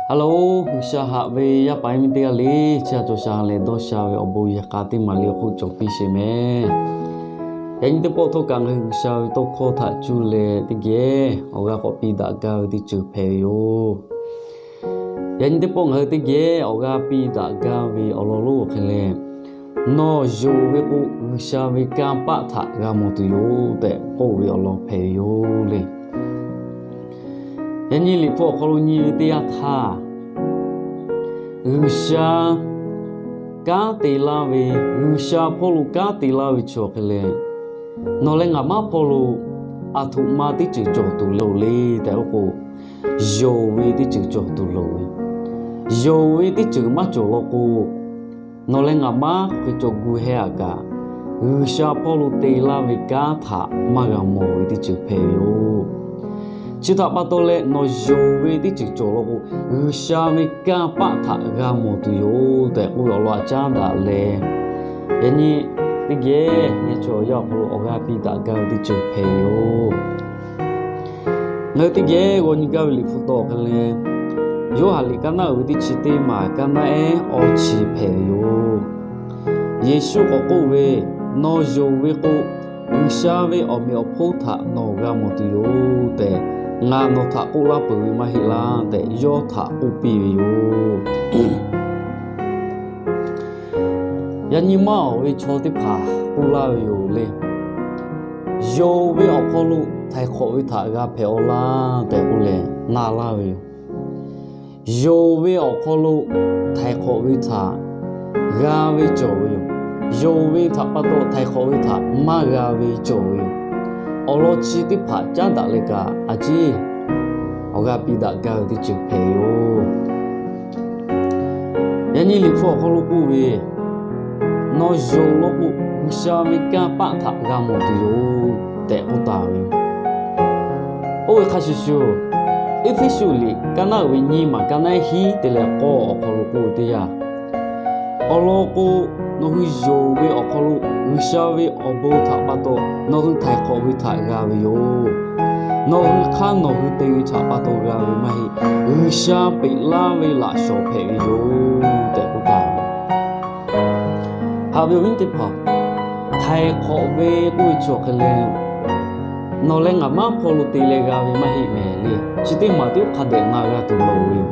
Hello, G'uiˬsha haꞈ ve yaˇ paˍ yaˇ miˇ teˇ g'aˇ le, chi a cawˬ sha leh dawˇ sha ve awˬ bon yehˬ k'a teˇ maˍ le awˬ hk'oˆ cawˬ piˇ sheˍ meh. Yaꞈ nyi teˇ pawˆ htawˇ kaꞈ ngaˬ hui G'uiˬsha ve tawˇ hkawˇ htaꞈ cuˇ leh teˇ geh awˬ g'aˇ k'awꞈ piˇ daꞈ gaˇ ve teˇ ceuˬ hpehꞈ ve yoˬ. Yaꞈ nyi teˇ pawˆ ngaˬ hui teˇ geh awˬ g'aˇ piˇ daꞈ gaˇ ve awˬ lawn lonˉ awˬ hk'e leh, nawˬ yonˍ ve k'o G'uiˬsha ve kanˇ paˆ htaꞈ g'a mawˬ tuˬ yoˬ tehꞈ k'oˆ ve awˬ lawn hpehꞈ ve yoˬ le. Yaꞈ nyi Liꞈ hpu awˬ hk'aw lo nyi ve teˇ yanˇ htaˇ, G'uiˬsha kanˉ te laˇ ve, G'uiˬsha hpawˇ lo kanˉ te laˇ ve chi awˬ hk'e leh, nawˬ leh ngaˬ maˉ hpawˇ lo aˬ htoꞈ ma teˇ ceuˬ cawˬ tuˬ loˍ le tehꞈ k'oˆ k'o, yonˍ ve teˇ ceuˬ cawˬ tuˬ loˍ ve. Yonˍ ve teˇ ceuˬ maˇ cawˬ law k'o, nawˬ leh ngaˬ maˉ hk'e cawˬ gu heh aꞈ kaꞈ, G'uiˬsha hpawˇ lo te laˇ ve kanˉ htaꞈ maˇ g'a mawˬ ve teˇ ceuˬ hpehꞈ ve yoˬ. Chi htaꞈ pa taw leh nawˬ yonˍ ve teˇ ceuˬ cawˬ law k'o, G'uiˬsha ve kanˇ paˆ htaꞈ g'a mawˬ tuˬ yoˬ tehꞈ k'oˆ ve awˬ lawn a caˉ daꞈ leh, yaꞈ nyi teˇ geh nyi chaw yaˇ awˬ hk'aw lo awˬ g'aˇ piˇ daꞈ gaˇ ve teˇ ceuˬ hpehꞈ ve yoˬ. Ngaˬ hui teˇ geh g'aw nyi gaˇ ve Liꞈ hpu taw hk'e leh, Yoˇhanˬ liꞈ kaˇ naˉ uiˍ ve teˇ chi teˇ maˬ kaˇ naˉ ehˉ awˇ chi hpehꞈ ve yoˬ. Yeˍsuˆ k'awꞈ k'oˆ ve, Nawˬ yonˍ ve k'o, G'uiˬsha ve awˬ meꞈ awˬ hponˇ htaꞈ nawˬ g'a mawˬ tuˬ yoˬ tehꞈ, ngaˬ nawˬ htaꞈ k'oˆ laˇ peuˬ ve maˇ heˆ laˇ tehꞈ yawˇ htaꞈ k'oˆ piˇ ve yoˬ. Yaꞈ nyi maˇ awˬ ve chaw teˇ hpaˍ k'oˆ laˇ ve yoˬ le. Yonˍ ve awˬ hk'aw lo htaiˍ hk'awꞈ ve htaꞈ g'a hpehꞈ-aw laˇ tehꞈ k'oˆ leh na laˇ ve yoˬ. Yonˍ ve awˬ hk'aw lo htaiˍ hk'awꞈ ve htaꞈ g'a ve cawˬ ve yoˬ. Yonˍ ve htaꞈ pa taw htaiˍ hk'awꞈ ve htaꞈ maˇ g'a ve cawˬ ve yoˬ. Awˬ lawn chi teˇ hpaˍ caˉ daꞈ leh kaꞈ a ciˉ awˬ g'aˇ piˇ daꞈ gaˇ ve teˇ ceuˬ hpehꞈ yoˬ. Yaꞈ nyi Liꞈ hpu awˬ hk'aw lo k'oˆ ve, Nawˬ yonˍ law k'o, G'uiˬsha ve kanˇ paˆ htaꞈ g'a mawˬ tuˬ yoˬ tehꞈ k'oˆ taˍ ve yoˬ. Oˇ ve hk'a shuˍ shuˍ, Eˇfeˇsuꞈ liꞈ kaˇ naˉ uiˍ ve nyiˇ maˬ kaˇ naˉ ehˉ hiˉ te leh k'awˇ awˬ hk'aw lo k'oˆ ve teˇ yanˇ, awˬ lawn k'o, nawˬ hui yonˍ ve awˬ hk'aw lo G'uiˬsha ve awˬ bon htaꞈ pa taw nawˬ hui htaiˍ hk'awꞈ ve htaꞈ g'a ve yoˬ. Nawˬ hui hk'aˇ nawˬ hui te ve htaꞈ pa taw g'a ve maˇ heˆ. G'uiˬsha peꞈ laˇ ve laꞈ shawˍ hpehꞈ ve yoˬ tehꞈ k'oˆ taˍ ve. Haꞈ ve awˬ viˉ teˇ hpaˍ, htaiˍ hk'awꞈ ve k'oˆ ve chi awˬ hk'e leh, nawˬ leh ngaˬ maˉ hpawˇ lo te leh g'a ve maˇ heˆ mehˍ le. Chi teˇ maˬ teˇ oˇ hk'a dehꞈ na g'a tuˬ loˍ ve yoˬ.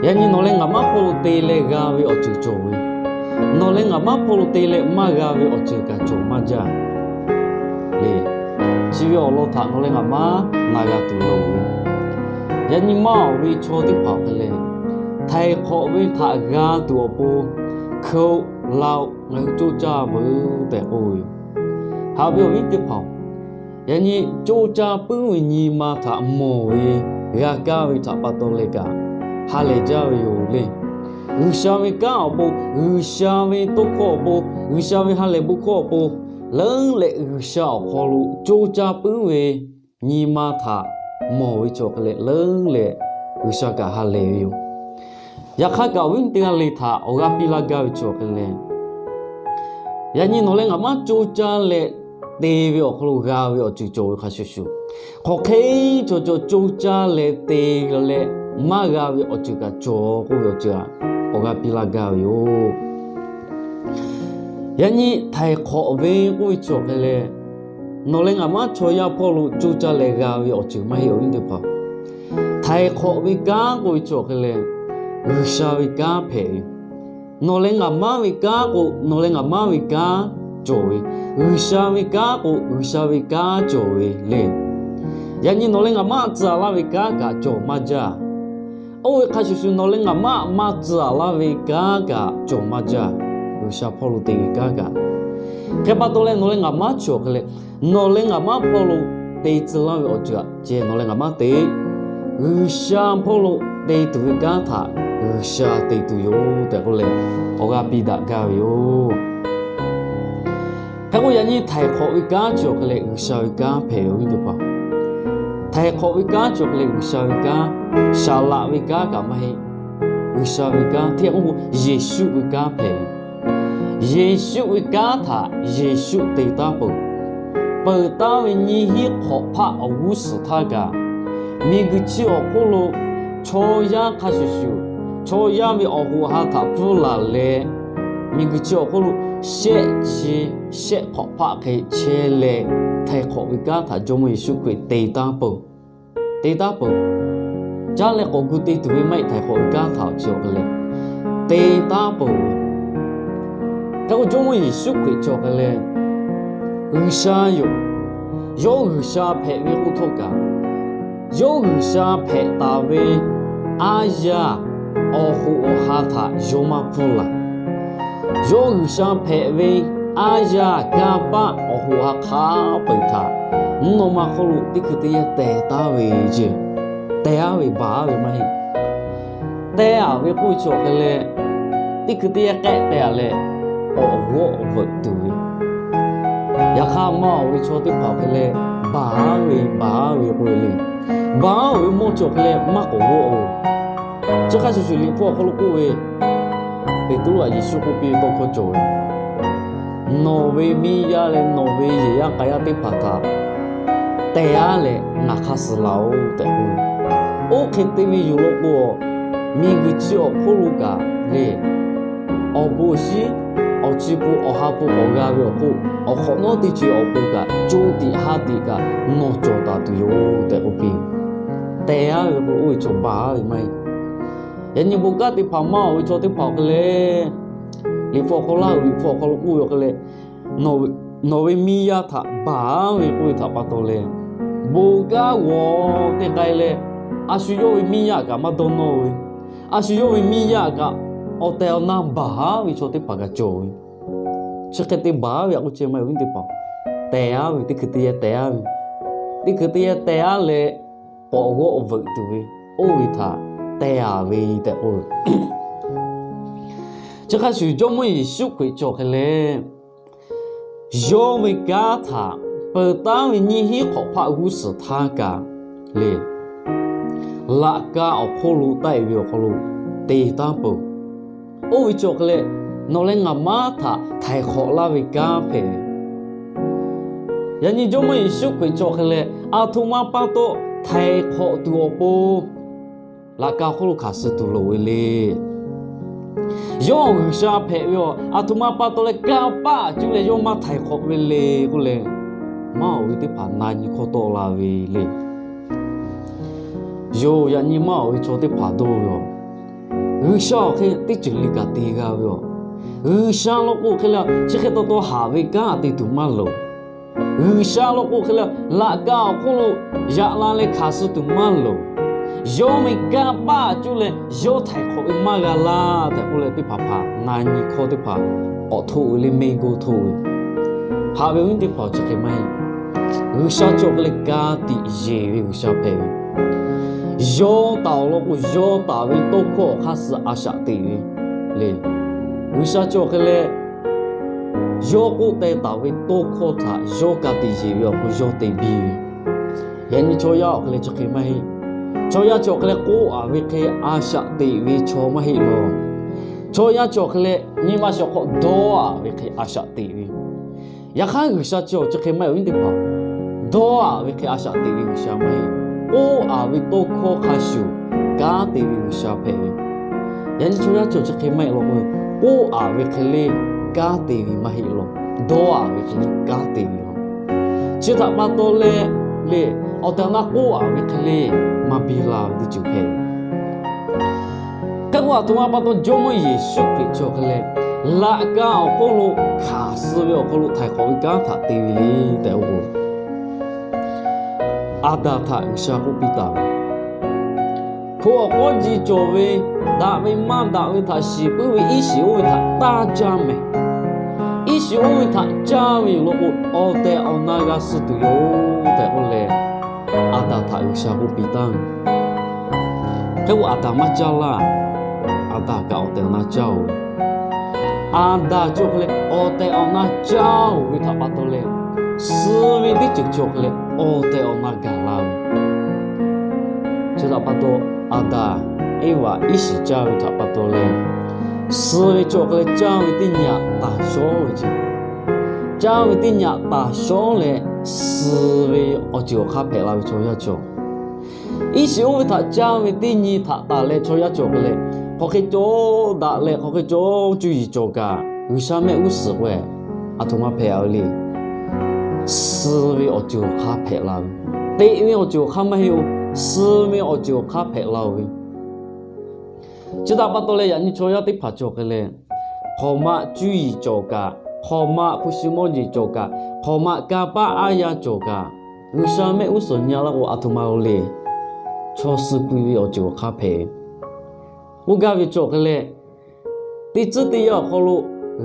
Yaꞈ nyi nawˬ leh ngaˬ maˉ hpawˇ lo te leh g'a ve awˬ ceuˬ cawˬ ve, nawˬ leh ngaˬ maˉ hpawˇ lo te leh maˇ g'a ve awˬ ceuˬ kaꞈ cawˬ maˇ jaˇ le. Chi ve awˬ lawn htaꞈ nawˬ leh ngaˬ maˉ na g'a tuˬ loˍ ve. Yaꞈ nyi maˇ awˬ ve chaw teˇ hpaˍ awˬ hk'e leh, htaiˍ hk'awꞈ ve htaꞈ g'a tuˬ awˬ pon hkeu-oˬ, la-oˬ, ngaˬ hui coˇ caˇ veuˬ tehꞈ k'oˆ ve yoˬ. Haꞈ ve awˬ viˉ teˇ hpaˍ-oˬ, yaꞈ nyi coˇ caˇ puiˉ ve nyi ma htaꞈ mawˬ ve g'a kaˇ ve htaꞈ pa taw leh kaꞈ ha lehˬ jaˇ ve yoˬ le. G'uiˬsha ve kanˉ awˬ pon, G'uiˬsha ve tawˇ hkawˇ awˬ pon, G'uiˬsha ve ha lehˬ bon hkawˇ awˬ pon, leuˉ leh G'uiˬsha awˬ hk'aw lo coˇ caˇ puiˉ ve nyi ma htaꞈ mawˬ ve chi awˬ hk'e leh leuˉ leh G'uiˬsha kaꞈ ha lehˬ ve yoˬ. Yaꞈ hk'aˇ kaꞈ awˬ viˉ teˇ g'aˇ le htaꞈ awˬ g'aˇ piˇ laˇ gaˇ ve chi awˬ hk'e leh, yaꞈ nyi nawˬ leh ngaˬ maˉ coˇ caˇ leh te ve awˬ hk'aw lo g'a ve awˬ ceuˬ cawˬ ve hk'a shuˍ shuˍ, hk'aˬ hk'e chaw cawˬ coˇ caˇ leh te leh maˇ g'a ve awˬ ceuˬ kaꞈ cawˬ k'oˆ ve awˬ ceuˬ htaꞈ awˬ g'aˇ piˇ laˇ gaˇ ve yoˬ. Yaꞈ nyi htaiˍ hk'awꞈ ve k'oˆ ve chi awˬ hk'e leh, nawˬ leh ngaˬ maˉ chaw yaˇ hpawˇ lo coˇ caˇ leh g'a ve awˬ ceuˬ maˇ heˆ awˬ viˉ teˇ hpaˍ. Htaiˍ hk'awꞈ ve kanˉ k'oˆ ve chi awˬ hk'e leh, G'uiˬsha ve kanˉ hpehꞈ ve. Nawˬ leh ngaˬ maˉ ve kanˉ k'o, nawˬ leh ngaˬ maˉ ve kanˉ cawˬ ve. G'uiˬsha ve kanˉ k'o, G'uiˬsha ve kanˉ cawˬ ve le. Yaꞈ nyi nawˬ leh ngaˬ maˉ tcuh-a laˇ ve kanˉ kaꞈ cawˬ maˇ jaˇ. Oˇ ve hk'a shuˍ shuˍ nawˬ leh ngaˬ maˉ maˇ tcuh-a laˇ ve kanˉ kaꞈ cawˬ maˇ jaˇ. G'uiˬsha hpawˇ lo te ve kanˉ kaꞈ. Hk'e pa taw leh nawˬ leh ngaˬ maˉ chi awˬ hk'e leh, nawˬ leh ngaˬ maˉ hpawˇ lo te tcuh laˇ ve awˬ ceuˬ aꞈ ceh nawˬ leh ngaˬ maˉ te G'uiˬsha hpawˇ lo te tuˬ ve kanˉ htaꞈ G'uiˬsha te tuˬ yoˬ tehꞈ k'oˆ leh awˬ g'aˇ piˇ daꞈ gaˇ ve yoˬ. Hk'e k'o yaꞈ nyi htaiˍ hk'awꞈ ve kanˉ chi awˬ hk'e leh G'uiˬsha ve kanˉ hpehꞈ ve awˬ viˉ teˇ hpaˍ. Htaiˍ hk'awꞈ ve kanˉ chi awˬ hk'e leh G'uiˬsha ve kanˉ, saˍ laꞈ ve kanˉ kaꞈ maˇ heˆ. G'uiˬsha ve kanˉ hteˇ k'oˆ k'o Yeˍsuˆ ve kanˉ hpehꞈ ve. Yeˍsuˆ ve kanˉ htaꞈ Yeˍsuˆ te taˉ peuˬ. Peuˬ taˉ ve nyiˇ hinˉ hk'awꞈ hpaˆ awˬ g'uˇ suhˍ htaˇ kaꞈ, miˬguiˬ chi awˬ hk'oˆ lo chaw yaˇ hk'a shuˍ shuˍ, chaw yaˇ ve awˬ hoꞈ ha htaꞈ pfuhˇ laˬ leh, miˬguiˬ chi awˬ hk'oˆ lo shehˆ chi, shehˆ hk'awꞈ hpaˆ hk'e chehˇ leh, htaiˍ hk'awꞈ ve kanˉ htaꞈ Jawˇmawˇ Yeˍsuˆ Hkriꞈ te taˉ peuˬ. Te taˉ peuˬ. Caˇ leh k'awꞈ gu te tuˬ ve maˇ heˆ, htaiˍ hk'awꞈ ve kanˉ htaꞈ chi awˬ hk'e leh te taˉ peuˬ. Hk'e k'o, Jawˇmawˇ Yeˍsuˆ Hkriꞈ chi awˬ hk'e leh G'uiˬsha yoˬ. Yawˇ G'uiˬsha hpehꞈ ve k'oˆ htawˇ kaꞈ, yawˇ G'uiˬsha hpehꞈ taˍ ve aˉ yaˇ awˬ hoꞈ awˬ ha htaꞈ yawˇ maˇ pfuhˇ laˬ. Yawˇ G'uiˬsha hpehꞈ ve aˉ yaˇ kanˇ paˆ awˬ hoꞈ ha hk'a peu-eˬ htaꞈ mvuhˇ naw ma hk'oˆ lo teˇ hkui teˇ yanˇ teh taˉ ve ceˇ. Teh aˉ ve, baˬ aˉ ve maˇ heˆ. Teh aˍ ve k'oˆ ve chi awˬ hk'e leh, teˇ hkui teˇ yanˇ k'ehˆ teh aˍ leh, k'awꞈ g'awˆ veuꞈ tuˬ ve. Yaꞈ hk'aˇ, maˇ awˬ ve chaw teˇ hpaˍ awˬ hk'e leh, baˬ aˉ ve, baˬ aˉ ve k'oˆ ve le. Baˬ aˉ ve mawˇ chi awˬ hk'e leh maˇ k'awꞈ g'awˆ-oˬ. Chi hk'a shuˍ shuˍ, Liꞈ hpu awˬ hk'aw lo k'oˆ ve, Peˍtruˆ htaꞈ Yeˍsuˆ k'oˆ piˇ ve tawˇ hkawˇ cawˬ ve, nawˬ ve miˇ yaˇ leh nawˬ ve yehˬ yaˇ k'a yaˇ teˇ hpaˍ htaꞈ teh aˉ leh ngaˬ hk'aˇ suh laˬ-oꞈ tehꞈ k'oˆ ve. Oˇ hk'e te ve yoˬ law k'o, miˬguiˬ chi awˬ hk'oˆ lo kaꞈ le, awˬ bon awˬ shinˉ, awˬ chi pun awˬ ha pun k'awꞈ g'a ve awˬ hk'oˆ, awˬ hk'awꞈ nawˉ teˇ ceuˬ awˬ pon kaꞈ co tiꞈ ha tiꞈ kaꞈ nawˬ cawˬ taˍ tuˬ yoˬ tehꞈ k'oˆ piˇ. Teh aˉ ve k'o, oˇ ve chaw baˬ aˉ ve maˇ heˆ. Yaꞈ nyi bon kanˉ teˇ hpaˍ maˇ awˬ ve chaw teˇ hpaˍ awˬ hk'e leh, Liꞈ hpu awˬ hk'aw laˇ, Liꞈ hpu awˬ hk'aw lo k'oˆ ve awˬ hk'e leh, nawˬ ve miˇ yaˇ htaꞈ baˬ aˉ ve k'oˆ ve htaꞈ pa taw leh, bon kanˉ g'awˬ teˇ k'ai leh, a shu yawˇ ve miˇ yaˇ kaꞈ maˇ dawˇ nawˇ ve, a shu yawˇ ve miˇ yaˇ kaꞈ awˬ tehˬ awˬ na baˬ aˉ ve chaw teˇ hpaˍ kaꞈ cawˬ ve. Chi hk'e te baˬ aˉ ve a k'oˆ ceh maˇ heˆ, awˬ viˉ teˇ hpaˍ. Teh aˉ ve, teˇ hkui teˇ yanˇ teh aˉ ve, teˇ hkui teˇ yanˇ teh aˉ leh k'awꞈ g'awˆ veuꞈ tuˬ ve, oˇ ve htaꞈ teh aˍ ve tehꞈ k'oˆ ve. Chi hk'a shuˍ, Jawˇmawˇ Yeˍsuˆ Hkriꞈ chi awˬ hk'e leh, yawˇ ve kanˉ htaꞈ peuˬ taˉ ve nyiˇ hinˉ hk'awꞈ hpaˆ g'uˇ suhˍ htaˇ kaꞈ le, laꞈ ka awˬ hk'oˆ lo taˆ-e ve awˬ hk'aw lo te taˉ peuˬ. Oˇ ve chi awˬ hk'e leh, nawˬ leh ngaˬ maˉ htaꞈ htaiˍ hk'awꞈ laˇ ve kanˉ hpehꞈ ve. Yaꞈ nyi Jawˇmawˇ Yeˍsuˆ Hkriꞈ chi awˬ hk'e leh, aˬ htoꞈ ma pa taw htaiˍ hk'awꞈ tuˬ awˬ pon laꞈ ka hk'oˆ lo hkanˍ suh tuˬ loˍ ve le. Yawˇ G'uiˬsha hpehꞈ ve aˬ, aˬ htoꞈ ma pa taw leh kanˇ paˆ cuˇ leh yawˇ maˇ htaiˍ hk'awꞈ ve le k'oˆ leh, maˇ awˬ ve teˇ hpaˍ na nyi hkawˇ tawˆ la ve le. Yoˬ, yaꞈ nyi maˇ awˬ ve chaw teˇ hpaˍ dawˇ ve aˬ, G'uiˬsha awˬ hk'e teˇ ceuˬ le kaꞈ te g'a ve aˬ. G'uiˬsha law k'o hk'e leh, chi hk'e taw taw haˍ ve kanˉ te tuˬ maˇ loˍ. G'uiˬsha law k'o hk'e leh, laꞈ ka awˬ hk'oˆ lo yaꞈ la leh hkanˍ suh tuˬ maˇ loˍ. Yawˇ ve kanˇ paˆ cuˇ leh yawˇ htaiˍ hk'awꞈ ve maˇ g'a laˇ tehꞈ k'oˆ leh, teˇ hpaˍ hpaˍ na nyi hkawˇ teˇ hpaˍ k'awꞈ htoˆ ve le, mehˆ g'uˇ htoˆ ve. Haꞈ ve awˬ viˉ teˇ hpaˍ, chi hk'e maˇ heˆ. G'uiˬsha chi awˬ hk'e leh ka tiꞈ yeˬ ve G'uiˬsha hpehꞈ ve. Yawˇ taˍ awˬ lawn k'o, yawˇ taˍ ve tawˇ hkawˇ awˬ hk'aˇ suh a shaꞈ teꞈ ve le. G'uiˬsha chi awˬ hk'e leh, yawˇ k'oˆ teh taˍ ve tawˇ hkawˇ htaꞈ yawˇ ka tiꞈ yeˬ ve awˬ hk'aw yawˇ te biˇ ve. Yaꞈ nyi chaw yaˇ awˬ hk'e leh chi hk'e maˇ heˆ. Chaw yaˇ chi awˬ hk'e leh k'oˆ aˍ ve hk'e a shaꞈ teꞈ ve chaw maˇ heˆ law. Chaw yaˇ chi awˬ hk'e leh nyi ma shiˍ awˬ hk'aw dawˇ aˍ ve hk'e a shaꞈ teꞈ ve. Yaꞈ hk'aˇ, G'uiˬsha chi awˬ chi hk'e maˇ heˆ, awˬ viˉ teˇ hpaˍ. Dawˇ aˍ ve hk'e a shaꞈ teꞈ ve G'uiˬsha maˇ heˆ. K'oˆ aˍ ve tawˇ hkawˇ hk'a shuˍ kanˉ te ve G'uiˬsha hpehꞈ ve. Yaꞈ nyi chaw yaˇ chi awˬ chi hk'e maˇ heˆ law k'o, k'oˆ aˍ ve hk'e le kanˉ te ve maˇ heˆ law. Dawˇ aˍ ve hk'e le kanˉ te ve law. Chi htaꞈ pa taw leh le, awˬ tehˬ awˬ na k'oˆ aˍ ve hk'e le maˇ biˇ la ve teˇ ceuˬ hpehꞈ ve. Hk'e k'o, aˬ htoꞈ ma pa taw Jawˇmawˇ Yeˍsuˆ Hkriꞈ chi awˬ hk'e leh, laꞈ ka awˬ hk'oˆ lo hkanˍ suh ve awˬ hk'aw lo htaiˍ hk'awꞈ ve kanˉ htaꞈ te ve le tehꞈ k'oˆ k'o, Aˍdanˍ htaꞈ G'uiˬsha k'oˆ piˇ taˍ ve, Hpu awˬ k'awˇ ji cawˬ ve, daꞈ ve maˇ daꞈ ve htaꞈ shiˍ puiˉ ve iˉ shiˍ oˇ ve htaꞈ taˇ caˇ mehˍ. Iˉ shiˍ oˇ ve htaꞈ caˇ ve yoˬ law k'o, awˬ tehˬ awˬ na g'a suh tuˬ yoˬ tehꞈ k'oˆ leh, Aˍdanˍ htaꞈ G'uiˬsha k'oˆ piˇ taˍ ve. Hk'e k'o, Aˍdanˍ maˇ caˇ laˇ. Aˍdanˍ kaꞈ awˬ tehˬ awˬ na caˇ-oˬ. Aˍdanˍ chi awˬ hk'e leh awˬ tehˬ awˬ na caˇ-oˬ ve htaꞈ pa taw leh, suh ve teˇ ceuˬ chi awˬ hk'e leh awˬ tehˬ awˬ na gaˬ la ve. Chi htaꞈ pa taw, Aˍdanˍ, Eˇvaꞈ iˉ shiˍ caˇ ve htaꞈ pa taw leh, suh ve chi awˬ hk'e leh caˇ ve teˇ nyi aꞈ taˍ shawˉ ve ce. Caˇ ve teˇ nyi aꞈ taˍ shawˉ leh, suh ve awˬ ceuˬ awˬ hk'aˇ hpehꞈ la ve chaw yaˇ cawˬ. Iˉ shiˍ oˇ ve htaꞈ caˇ ve teˇ nyi htaꞈ taˍ leh chaw yaˇ cawˬ hk'e leh, hk'aˬ hk'e cawˬ daꞈ leh hk'aˬ hk'e cawˬ cuˇ yiˍ cawˬ kaꞈ, G'uiˬsha mehˆ g'uˇ suhˍ k'o, aˬ htoꞈ ma hpehꞈ a ve le. Suh ve awˬ ceuˬ awˬ hk'aˇ hpehꞈ la ve, teꞈ ve awˬ ceuˬ awˬ hk'aˇ maˇ heˆ-oˬ, suh ve awˬ ceuˬ awˬ hk'aˇ hpehꞈ la-oˬ ve. Chi htaꞈ pa taw leh yaꞈ nyi chaw yaˇ teˇ hpaˍ cawˬ hk'e leh, hk'awꞈ ma cuˇ yiˍ cawˬ kaꞈ, hk'awꞈ ma hpu shi mawˇ jeˬ cawˬ kaꞈ, hk'awꞈ ma kanˇ paˆ aˉ yanˇ cawˬ kaꞈ, G'uiˬsha mehˆ g'uˇ suhˍ nyi laˇ k'o, aˬ htoꞈ ma-oˬ le. Chaw suh k'ai ve awˬ ceuˬ awˬ hk'aˇ hpehꞈ k'oˆ gaˇ ve cawˬ hk'e leh, teˇ tcuhˉ teˇ yanˇ awˬ hk'aw lo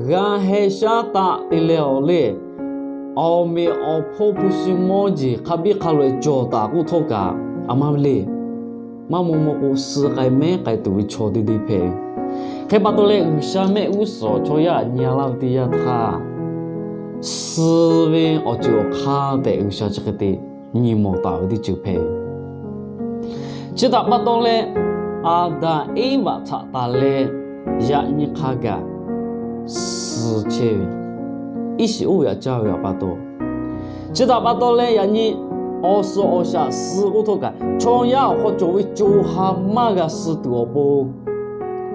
g'a heh shaˉ taˆ te leh awˬ le, awˬ meꞈ awˬ hponˇ hpu shi mawˇ jeˬ hk'a biˇ hk'a loꞈ-e cawˬ taˍ k'oˆ htawˇ kaꞈ, aˬ ma ve le. Maˇ maw maw k'o, suh k'ai mehˉ k'ai tuˬ ve chaw teˇ deˇ hpehꞈ. Hk'e pa taw leh, G'uiˬsha mehˆ g'uˇ suhˍ chaw yaˇ nyi laˇ ve teˇ yanˇ htaˇ, suh ve awˬ ceuˬ awˬ hk'aˇ tehꞈ G'uiˬsha chi hk'e te nyi mawˬ taˍ ve teˇ ceuˬ hpehꞈ. Chi htaꞈ pa taw leh, Aˍdanˍ Eˇvaꞈ htaꞈ taˍ leh yaꞈ nyi hk'a gaˬ suh chehˇ ve, iˉ shiˍ oˇ ve htaꞈ caˇ ve htaꞈ pa taw, chi htaꞈ pa taw leh yaꞈ nyi awˬ suhˍ awˬ shaˍ suh k'oˆ htawˇ kaꞈ, chaw yaˇ awˬ hk'aw cawˬ ve co ha maˇ g'a suh tuˬ awˬ pon,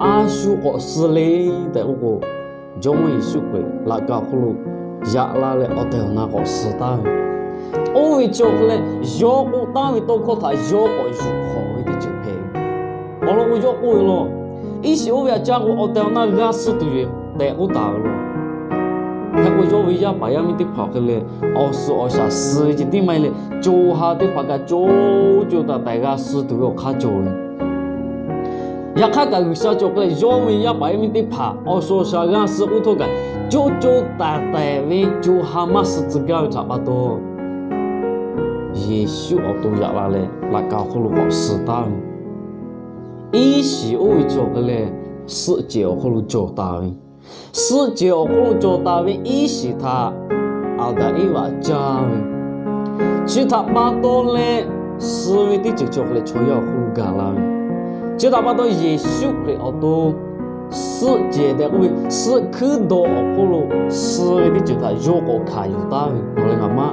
a shu k'awꞈ suh le tehꞈ k'oˆ k'o, Jawˇmawˇ Yeˍsuˆ Hkriꞈ laꞈ ka awˬ hk'aw lo yaꞈ la leh awˬ tehˬ awˬ na k'awꞈ suh taˍ ve. Oˇ ve cawˬ hk'e leh, yawˇ k'oˆ taˍ ve tawˇ hkawˇ htaꞈ yawˇ k'awꞈ yuˬ hk'awꞈ ve teˇ ceuˬ hpehꞈ ve. Awˬ lawn k'o, yawˇ k'oˆ ve law, iˉ shiˍ oˇ ve htaꞈ caˇ k'o, awˬ tehˬ awˬ na g'a suh tuˬ yoˬ tehꞈ k'oˆ taˍ ve law. Hk'e k'o, yawˇ ve yaˇ paˍ yaˇ miˇ teˇ hpaˍ hk'e leh, awˬ suhˍ awˬ shaˍ suh ve ceh tiˉ maˇ heˆ leh, co ha teˇ hpaˍ kaꞈ co co taiˍ taiˍ g'a suh tuˬ ve awˬ hk'aˇ cawˬ ve. Yaꞈ hk'aˇ kaꞈ, G'uiˬsha cawˬ hk'e leh, yawˇ ve yaˇ paˍ yaˇ miˇ teˇ hpaˍ awˬ suhˍ awˬ shaˍ g'a suh k'oˆ htawˇ kaꞈ, co co taiˍ taiˍ ve co ha maˇ suh tcuh gaˇ ve htaꞈ pa taw, Yeˍsuˆ awˬ to yaꞈ la leh laꞈ ka awˬ hk'aw lo k'awꞈ suh taˍ ve. Iˉ shiˍ oˇ ve cawˬ hk'e leh, suhˆ cehˬ awˬ hk'aw lo cawˬ taˍ ve. Suhˆ cehˬ awˬ hk'aw lo cawˬ taˍ ve iˉ shiˍ htaꞈ Aˍdanˍ Eˇvaꞈ caˇ ve, chi htaꞈ pa taw leh, suh ve teˇ ceuˬ cawˬ hk'e leh chaw yaˇ awˬ hk'aw lo gaˬ la ve. Chi htaꞈ pa taw, Yeˍsuˆ Hkriꞈ awˬ to suhˆ cehˬ tehꞈ k'oˆ ve, suhˆ hkuiˉ dawˬ awˬ hk'aw lo suh ve teˇ ceuˬ htaꞈ yawˇ k'awꞈ hkanˍ yuˬ taˍ ve, nawˬ leh ngaˬ maˇ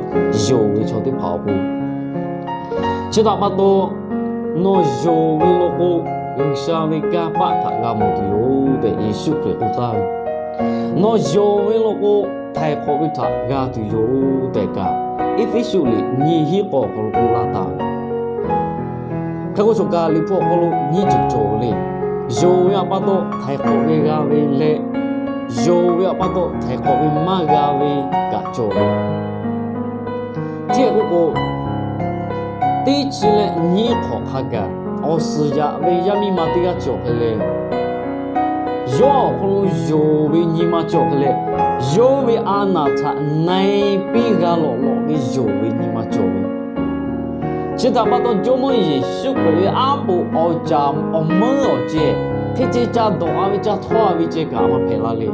yonˍ ve chaw teˇ hpaˍ awˬ pon. Chi htaꞈ pa taw, nawˬ yonˍ ve law k'o, G'uiˬsha ve kanˇ paˆ htaꞈ g'a mawˬ tuˬ yoˬ tehꞈ Yeˍsuˆ Hkriꞈ k'oˆ taˍ ve. Nawˬ yonˍ ve law k'o, htaiˍ hk'awꞈ ve htaꞈ g'a tuˬ yoˬ tehꞈ kaꞈ, Eˇfeˇsuꞈ liꞈ nyiˇ hinˉ k'awˇ awˬ hk'aw lo k'oˆ laˇ taˍ ve. Hk'e k'o, choˬ kaˬ Liꞈ hpu awˬ hk'aw lo nyiˇ ceuˬ cawˬ ve le. Yonˍ ve htaꞈ pa taw htaiˍ hk'awꞈ ve g'a ve leh, yonˍ ve htaꞈ pa taw htaiˍ hk'awꞈ ve maˇ g'a ve kaꞈ cawˬ ve. Chi hk'e k'oˆ k'o, teˇ chi leh nyiˇ hk'awꞈ hk'a gaˬ awˬ suhˍ yaꞈ ve yaˇ miˇ ma teˇ g'aˇ cawˬ hk'e leh, yawˇ awˬ hk'aw lo yonˍ ve nyi ma cawˬ hk'e leh, yawˇ ve a naˍ htaꞈ na-e piˇ g'a lawꞈ lawꞈ ve yonˍ ve nyi ma cawˬ ve. Chi htaꞈ pa taw, Jawˇmawˇ Yeˍsuˆ Hkriꞈ ve aˉ poꞈ awˬ caˍ awˬ meuˉ awˬ ceh, hk'e ceh ca dawˬ-a ve ca htawˇ-a ve ceh kaꞈ maˇ hpehꞈ la le.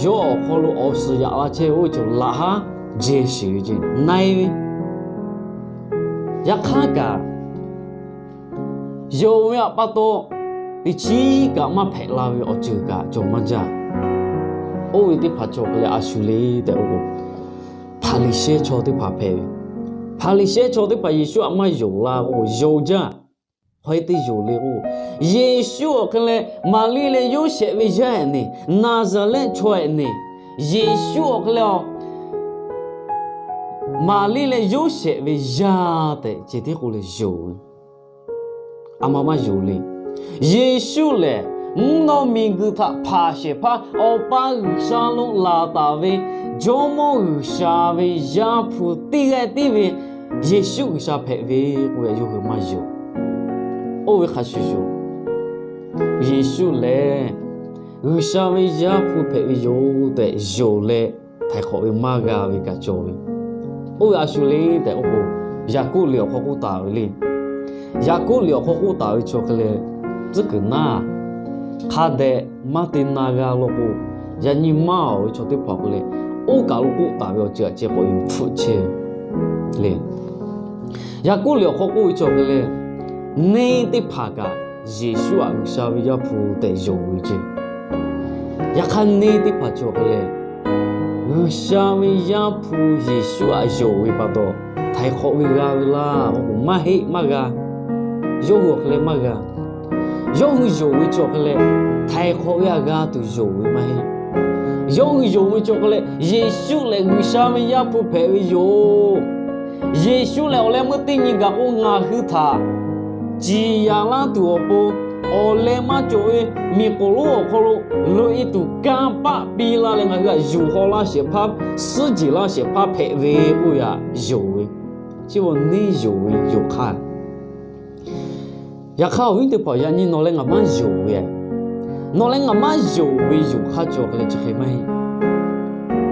Yawˇ awˬ hk'aw lo awˬ suhˍ yaꞈ la chehˇ ve oˇ ve cawˬ laꞈ haˉ jehˬ sheˍ ve ceh na-e ve. Yaꞈ hk'aˇ kaꞈ, yonˍ ve htaꞈ pa taw teꞈ chiˉ kaꞈ maˇ hpehꞈ la ve awˬ ceuˬ kaꞈ cawˬ maˇ jaˇ. Oˇ ve teˇ hpaˍ cawˬ hk'e leh a shu le tehꞈ k'oˆ k'o, Hpaˍriˍsehˇ chaw teˇ hpaˍ hpehꞈ ve. Hpaˍriˍsehˇ chaw teˇ hpaˍ Yeˍsuˆ htaꞈ maˇ yonˍ la k'o, yonˍ jaˇ. Hk'aw-e te yonˍ le k'o, Yeˍsuˆ awˬ hk'e leh Maˍriˆ leh Yoˇsehꞈ ve yaˇ ehˍ neˍ, Naˍzaˍrehˆ chaw ehˍ neˍ, Yeˍsuˆ awˬ hk'e leh a Maˍriˆ leh Yoˇsehꞈ ve yaˇ tehꞈ ceh tiˉ k'oˆ leh yonˍ ve. A ma maˇ yonˍ le. Yeˍsuˆ lehˬ, mvuhˇ naw miˬguiˬ htaꞈ hpanˍ shehˍ hpaˇ Awˬ pa G'uiˬsha lo laˬ taˍ ve Jawˇmawˇ G'uiˬsha ve Yaˇ hpu teˇ g'aˇ tiˉ ve Yeˍsuˆ G'uiˬsha hpehꞈ ve k'oˆ ve yawˇ hui maˇ yonˍ. Oˇ ve hk'a shuˍ shuˍ, Yeˍsuˆ lehˬ G'uiˬsha ve Yaˇ hpu hpehꞈ ve yoˬ tehꞈ yonˍ leh, htaiˍ hk'awꞈ ve maˇ g'a ve kaꞈ cawˬ ve. Oˇ ve a shu le tehꞈ k'oˆ k'o, Yaˍkoˆ liꞈ awˬ hk'aw k'oˆ taˍ ve le. Yaˍkoˆ liꞈ awˬ hk'aw k'oˆ taˍ ve chaw hk'e leh, tcuhˉ kuiˬ naˇ hk'a dehꞈ maˇ te na g'a law k'o, yaꞈ nyi maˇ awˬ ve chaw teˇ hpaˍ hk'e leh, oˇ kaˬ lo k'oˆ taˍ ve awˬ ceuˬ aꞈ ceh k'awꞈ yuˬ hpfuhˆ chehˇ le. Yaˍkoˆ liꞈ awˬ hk'aw k'oˆ ve chaw hk'e leh, neˇ teˇ hpaˍ kaꞈ Yeˍsuˆ htaꞈ G'uiˬsha ve Yaˇ hpu tehꞈ yonˍ ve ceh. Yaꞈ hk'aˇ neˇ teˇ hpaˍ cawˬ hk'e leh, G'uiˬsha ve Yaˇ hpu Yeˍsuˆ htaꞈ yonˍ ve pa taw, htaiˍ hk'awꞈ ve g'a ve laˇ k'oˆ k'o, maˇ heˆ maˇ g'a. yawˇ hui awˬ hk'e leh maˇ g'a. Yawˇ hui yonˍ ve cawˬ hk'e leh, htaiˍ hk'awꞈ ve htaꞈ g'a tuˬ yonˍ ve maˇ heˆ. Yawˇ hui yonˍ ve cawˬ hk'e leh, Yeˍsuˆ lehˬ G'uiˬsha ve Yaˇ hpu hpehꞈ ve yoˬ. Yeˍsuˆ lehˬ awˬ leh meuˇ teˇ nyi gaˬ k'o, ngaˬ hui htaꞈ ciˍ yanˍ laˇ tuˬ awˬ pon, awˬ leh maˇ cawˬ ve miˬ k'oˍ lonˉ awˬ hk'aw lo loꞈ e tuˬ kanˇ paˆ piˇ laˇ leh, ngaˬ hui htaꞈ yuˬ haw laˇ shehˍ hpaˇ, suhˉ jeˬ laˇ shehˍ hpaˇ hpehꞈ ve k'oˆ ve htaꞈ yonˍ ve, chi beuꞈ neˇ yonˍ ve yonˍ hk'aˇ. Yaꞈ hk'aˇ awˬ viˉ teˇ hpaˍ, yaꞈ nyi nawˬ leh ngaˬ maˇ yonˍ ve, nawˬ leh ngaˬ maˇ yonˍ ve yonˍ hk'aˇ cawˬ hk'e leh chi hk'e maˇ heˆ.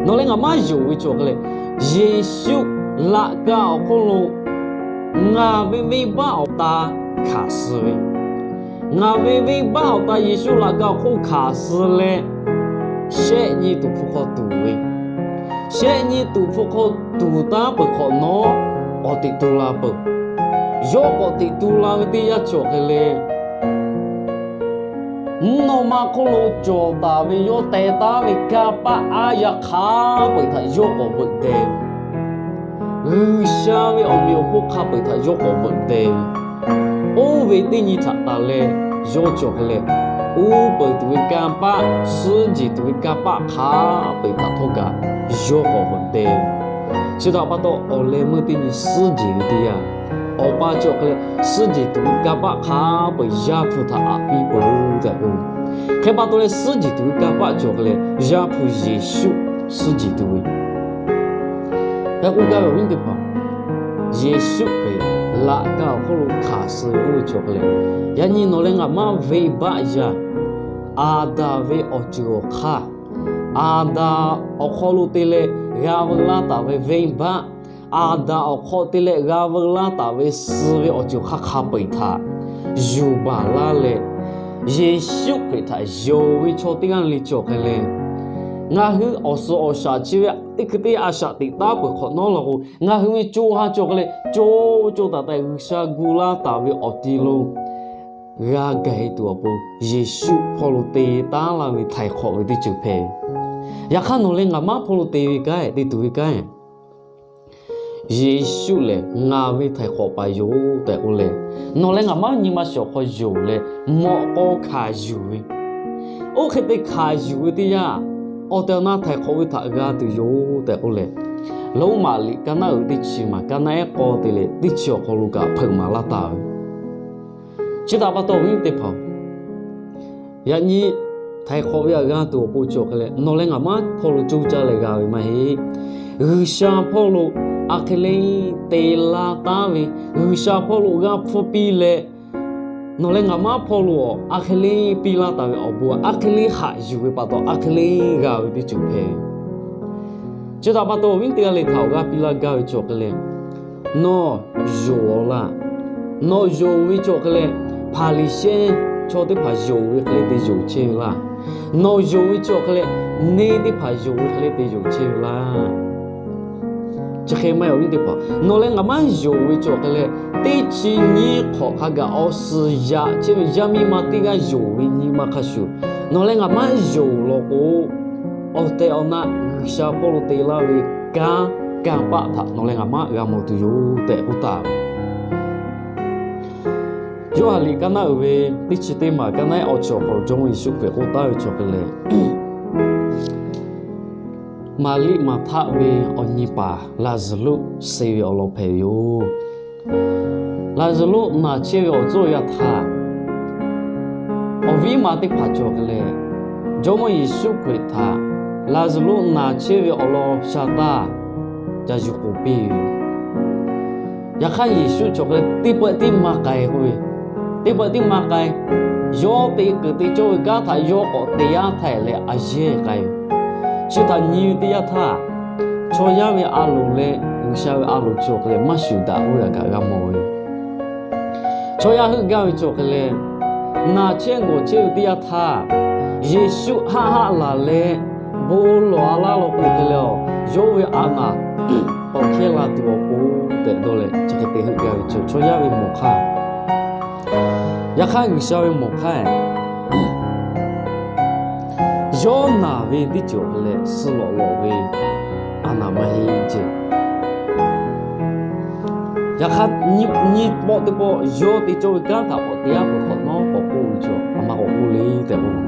Nawˬ leh ngaˬ maˇ yonˍ ve cawˬ hk'e leh, Yeˍsuˆ laꞈ ka awˬ hk'oˆ lo ngaˬ ve venˇbaˆ awˬ ta hkanˍ suh ve, ngaˬ ve venˇbaˆ awˬ ta Yeˍsuˆ laꞈ ka awˬ hk'oˆ hkanˍ suh leh, shehˆ nyi tuˍ hpu hk'aw tuˍ ve, shehˆ nyi tuˍ hpu hk'aw tuˍ taˉ peuˬ hk'awꞈ nawˉ, k'awꞈ teꞈ tu la peuˬ. Yawˇ k'awꞈ teꞈ tu la ve teˇ yanˇ cawˬ hk'e leh, mvuhˇ naw ma hk'oˆ lo cawˬ taˍ ve yawˇ teh taˉ ve kanˇ paˆ aˉ yaˇ hk'a peu-eˬ htaꞈ yawˇ k'awꞈ veuꞈ deh ve, G'uiˬsha ve awˬ meꞈ awˬ hponˇ hk'a peu-eˬ htaꞈ yawˇ k'awꞈ veuꞈ deh ve, oˇ ve teˇ nyi htaꞈ taˍ leh, yawˇ cawˬ hk'e leh, uˉ peunˍ tuˬ ve kanˇ paˆ, suhˉ jeˬ tuˬ ve kanˇ paˆ hk'a peu-eˬ htaꞈ htawˇ kaꞈ yawˇ k'awꞈ veuꞈ deh ve. Chi htaꞈ pa taw, awˬ leh meuˇ teˇ nyi suhˉ jeˬ ve teˇ yanˇ, awˬ pa cawˬ hk'e leh, suhˉ jeˬ tuˬ ve kanˇ paˆ hk'a peu-eˬ Yaˇ hpu htaꞈ aꞈ piˇ peuˬ tehꞈ k'oˆ ve. Hk'e pa taw leh, suhˉ jeˬ tuˬ ve kanˇ paˆ cawˬ hk'e leh, Yaˇ hpu Yeˍsuˆ suhˉ jeˬ tuˬ ve, yaꞈ k'oˆ gaˇ ve awˬ viˉ teˇ hpaˍ, Yeˍsuˆ Hkriꞈ laꞈ ka awˬ hk'oˆ lo hkanˍ suh ve oˇ ve cawˬ hk'e leh, yaꞈ nyi nawˬ leh ngaˬ maˇ venˇbaˆ yaˇ, Aˍdanˍ ve awˬ ceuˬ awˬ hk'aˇ, Aˍdanˍ awˬ hk'aw lo te leh g'a veu laˇ taˍ ve venˇbaˆ, Aˍdanˍ awˬ hk'aw te leh g'a veu laˇ taˍ ve suh ve awˬ ceuˬ hk'aˇ hk'a peu-eˬ htaꞈ yuˬ baˬ laˇ leh, Yeˍsuˆ Hkriꞈ htaꞈ yonˍ ve chaw teˇ g'aˇ le cawˬ hk'e leh, ngaˬ hui awˬ suhˍ awˬ shaˍ chi ve teˇ hkui teˇ a shaꞈ teꞈ taˉ peuˬ hk'awꞈ nawˉ law k'o, ngaˬ hui ve co ha cawˬ hk'e leh, co co taiˍ taiˍ G'uiˬsha gu laˇ taˍ ve awˬ ti lo g'a gaˬ e tuˬ awˬ pon, Yeˍsuˆ hpawˇ lo te taˉ laˇ ve htaiˍ hk'awꞈ ve teˇ ceuˬ hpehꞈ. Yaꞈ hk'aˇ, nawˬ leh ngaˬ maˇ hpawˇ lo te ve kanˉ, te tuˬ ve kanˉ, Yeˍsuˆ lehˬ ngaˬ ve htaiˍ hk'awꞈ paˍ yoˬ tehꞈ k'oˆ leh, nawˬ leh ngaˬ maˇ nyi ma shiˍ awˬ hk'aw yonˍ leh, mawꞈ k'aw hkanˍ yuˬ ve, oˇ hk'e te hkanˍ yuˬ ve teˇ yanˇ, awˬ tehˬ awˬ na htaiˍ hk'awꞈ ve htaꞈ g'a tuˬ yoˬ tehꞈ k'oˆ leh, Roˉmaꞈ liꞈ ka naˆ uiˍ ve teˇ chi maˬ ka naˆ ehˉ k'aw te leh teˇ chi awˬ hk'aw lo kaꞈ hpeuꞈ maˍ laˇ taˍ ve. Chi htaꞈ pa taw, awˬ viˉ teˇ hpaˍ, yaꞈ nyi htaiˍ hk'awꞈ ve htaꞈ g'a tuˬ awˬ pon cawˬ hk'e leh, nawˬ leh ngaˬ maˇ hpawˇ lo coˇ caˇ leh g'a ve maˇ heˆ. G'uiˬsha hpawˇ lo a hk'e le te la taˉ ve, G'uiˬsha hpawˇ lo g'a hpfuhˇ piˇ leh, nawˬ leh ngaˬ maˇ hpawˇ lo a hk'e le piˇ laˇ taˍ ve awˬ bon a hk'e le haꞈ yuˬ ve pa taw, a hk'e le g'a ve teˇ ceuˬ hpehꞈ. Chi htaꞈ pa taw, awˬ viˉ teˇ g'aˇ le htaꞈ awˬ g'aˇ piˇ laˇ gaˇ ve cawˬ hk'e leh, nawˬ yonˍ-aw laˇ. Nawˬ yonˍ ve cawˬ hk'e leh, Hpaˍriˍsehˇ chaw teˇ hpaˍ yonˍ ve hk'e le te yonˍ chehˇ ve laˇ. Nawˬ yonˍ ve cawˬ hk'e leh, neˇ teˇ hpaˍ yonˍ ve hk'e le te yonˍ chehˇ ve laˇ. Chi hk'e maˇ heˆ, awˬ viˉ teˇ hpaˍ, nawˬ leh ngaˬ maˇ yonˍ ve cawˬ hk'e leh, teˇ chi nyiˇ hk'awꞈ hk'a gaˬ awˬ suhˍ yaꞈ chehˇ ve yaˇ miˇ ma teˇ g'aˇ yonˍ ve nyi ma hk'a shuˍ, nawˬ leh ngaˬ maˇ yonˍ law k'o, awˬ tehˬ awˬ na G'uiˬsha hpawˇ lo te laˇ ve kanˉ kanˇ paˆ htaꞈ nawˬ leh ngaˬ maˇ g'a mawˬ tuˬ yoˬ tehꞈ k'oˆ taˍ ve. Yoˇhanˬ liꞈ ka naˆ uiˍ ve teˇ chi teˇ maˬ ka naˆ ehˉ awˬ chi awˬ hk'aw lo Jawˇmawˇ Yeˍsuˆ Hkriꞈ k'oˆ taˍ ve cawˬ hk'e leh, Maˍriˆ Maˍhtaˆ ve awˬ nyi paˍ Laˍzaˍruˆ suh ve awˬ lawn hpehꞈ ve yoˬ. Laˍzaˍruˆ naˬ chehˇ ve awˬ tcuhˉ awˬ yanˇ htaˇ, awˬ viˉ ma teˇ hpaˍ cawˬ hk'e leh, Jawˇmawˇ Yeˍsuˆ Hkriꞈ htaꞈ Laˍzaˍruˆ naˬ chehˇ ve awˬ lawn sha taˇ ca yuˬ k'oˍ piˇ ve. Yaꞈ hk'aˇ, Yeˍsuˆ cawˬ hk'e leh teˇ pawehˇ tiˉ maˇ k'ai k'oˆ ve, teˇ pawehˇ tiˉ maˇ k'ai. Yawˇ te kuiˬ te cawˇ ve kanˉ htaꞈ yawˇ k'awꞈ te yaˇ htaˇ leh a yehˇ k'ai ve. Chi htaꞈ nyi ve teˇ yanˇ htaˇ, chaw yaˇ ve a loˍ leh G'uiˬsha ve a loˍ cawˬ hk'e leh maˇ shuˍ daꞈ k'oˆ ve htaꞈ kaꞈ g'a mawˬ ve. Chaw yaˇ heuˆ gaˇ ve cawˬ hk'e leh, naˬ chehˇ gawˬ chehˇ ve teˇ yanˇ htaˇ, Yeˍsuˆ haˆ haˆ laˬ leh bon lawˬ a laˇ law k'o hk'e leh, yawˇ ve a naˬ k'awꞈ hkehˇ la tuˬ awˬ pon tehꞈ dawˇ leh, chi hk'e te heuˆ gaˇ ve cawˬ, chaw yaˇ ve mawˬ hk'aˇ. Yaꞈ hk'aˇ, G'uiˬsha ve mawˬ hk'aˇ, yawˇ naˬ ve teˇ ceuˬ awˬ hk'e leh suh lawꞈ lawꞈ ve a naˬ maˇ heˆ ceˇ. Yaꞈ hk'aˇ, nyi pawˆ teˇ pawˆ yawˇ te cawˇ ve kanˉ htaꞈ k'awꞈ te-a peuˬ hk'awꞈ nawˉ k'awꞈ k'oˆ ve chaw, a ma k'awꞈ k'oˆ le tehꞈ k'o,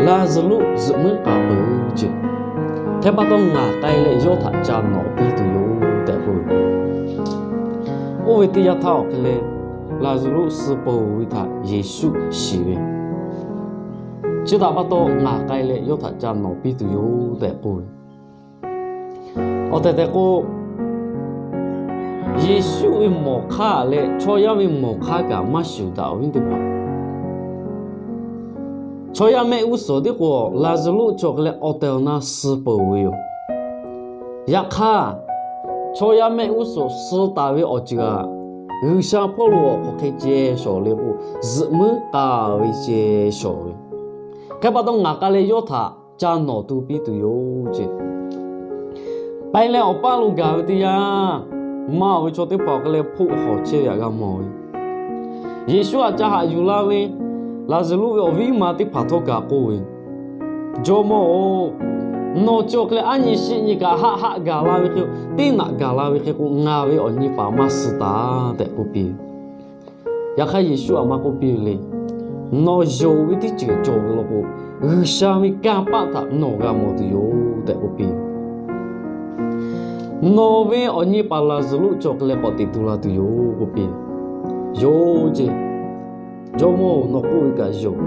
Laˍzaˍruˆ zuhꞈ muiˉ k'aˍ peuˬ ce. Hk'e pa taw, ngaˬ k'ai leh yawˇ htaꞈ ca nawˍ piˇ tuˬ yoˬ tehꞈ k'oˆ ve. Oˇ ve teˇ yanˇ htaˇ awˬ hk'e leh, Laˍzaˍruˆ suh peuˬ ve htaꞈ Yeˍsuˆ shiˍ ve, chi htaꞈ pa taw ngaˬ k'ai leh yawˇ htaꞈ ca nawˍ piˇ tuˬ yoˬ tehꞈ k'oˆ ve. Awˬ tehˬ tehꞈ k'o, Yeˍsuˆ ve mawˬ hk'aˇ leh chaw yaˇ ve mawˬ hk'aˇ kaꞈ maˇ shuˍ daꞈ-oˬ, viˉ teˇ hpaˍ. Chaw yaˇ mehˆ g'uˇ suhˍ tiˉ k'o, Laˍzaˍruˆ cawˬ hk'e leh awˬ tehˬ awˬ na suh peuˬ ve yoˬ. Yaꞈ hk'aˇ, chaw yaˇ mehˆ g'uˇ suhˍ suh taˍ ve awˬ ceuˬ aꞈ, G'uiˬsha hpawˇ lo awˬ hk'aw hk'e ceh shawˍ le k'o, zuhꞈ muiˉ k'aˍ ve ceh shawˍ ve. Hk'e pa taw, ngaˬ k'ai leh yawˇ htaꞈ ca nawˍ tu piˇ tuˬ yoˬ ce. K'ai leh awˬ paˇ lo gaˬ ve teˇ yanˇ, maˇ ve chaw teˇ hpaˍ awˬ hk'e leh hpoˆ hawˬ chehˇ ve htaꞈ g'a mawˬ ve. Yeˍsuˆ htaꞈ ca haꞈ yuˬ la ve Laˍzaˍruˆ ve awˬ viˉ ma teˇ hpaˍ htawˇ kaꞈ k'oˆ ve, Jawˇmawˇ-oˬ, nawˬ chi awˬ hk'e leh aˉ nyi shiˆ nyi kaꞈ haˆ haˆ gaˬ la ve hk'e, teˇ naꞈ gaˬ la ve hk'e k'o, ngaˬ ve awˬ nyi paˍ maˇ suh taˍ tehꞈ k'oˆ piˇ ve. Yaꞈ hk'aˇ, Yeˍsuˆ htaꞈ maˇ k'oˆ piˇ ve le. Nawˬ yonˍ ve teˇ ceuˬ cawˬ ve law k'o, G'uiˬsha ve kanˇ paˆ htaꞈ nawˬ g'a mawˬ tuˬ yoˬ tehꞈ k'oˆ piˇ ve. Nawˬ ve awˬ nyi paˍ Laˍzaˍruˆ cawˬ hk'e leh k'awꞈ teꞈ tu la tuˬ yoˬ k'oˆ piˇ ve. Yoˬ ce. Jawˇmawˇ-oˬ, nawˬ k'oˆ ve kaꞈ yoˬ.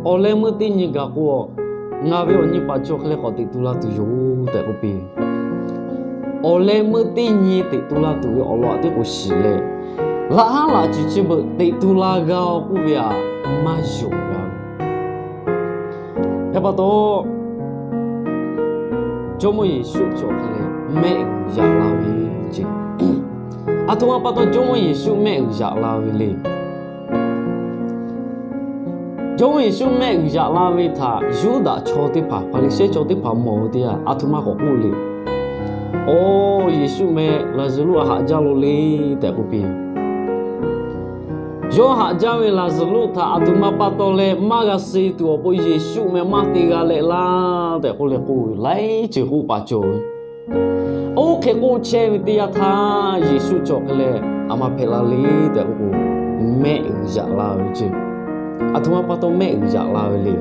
Awˬ leh meuˇ teˇ nyi gaˬ k'o, ngaˬ ve awˬ nyi paˍ cawˬ hk'e leh k'awꞈ teꞈ tu la tuˬ yoˬ tehꞈ k'oˆ piˇ ve. Awˬ leh meuˇ teˇ nyi teꞈ tu la tuˬ ve awˬ lawn aꞈ teˇ k'oˍ shiˍ leh, laꞈ haˉ laꞈ ciˍ chi beuꞈ teꞈ tu la g'a-oˬ k'oˆ ve aꞈ, maˇ yonˍ g'a ve. Hk'e pa taw, Jawˇmawˇ Yeˍsuˆ cawˬ hk'e leh mehˆ g'uiˬ yaꞈ la ve ce. Aˬ htoꞈ ma pa taw Jawˇmawˇ Yeˍsuˆ mehˆ g'uiˬ yaꞈ la ve le. Jawˇmawˇ Yeˍsuˆ mehˆ g'uiˬ yaꞈ la ve htaꞈ Yuˇdaꞈ chaw teˇ hpaˍ, Hpaˍriˍsehˇ chaw teˇ hpaˍ mawˬ ve teˇ yanˇ, aˬ htoꞈ ma k'awꞈ k'oˆ le. Oˬ, Yeˍsuˆ meh Laˍzaˍruˆ haꞈ jaˇ lo le tehꞈ k'oˆ piˇ. Yawˇ haꞈ jaˇ ve Laˍzaˍruˆ htaꞈ aˬ htoꞈ ma pa taw leh maˇ g'a suh tuˬ awˬ pon Yeˍsuˆ meh maˇ te g'a leh laˇ tehꞈ k'oˆ leh k'oˆ ve, laiˉ ceuˬ k'oˆ paˍ cawˬ ve. Oˇ hk'e k'oˆ chehˇ ve teˇ yanˇ htaˇ, Yeˍsuˆ cawˬ hk'e leh aˬ ma hpehꞈ la le tehꞈ k'oˆ k'o, mehˆ g'uiˬ yaꞈ la ve ce. Aˬ htoꞈ ma pa taw mehˆ g'uiˬ yaꞈ la ve le.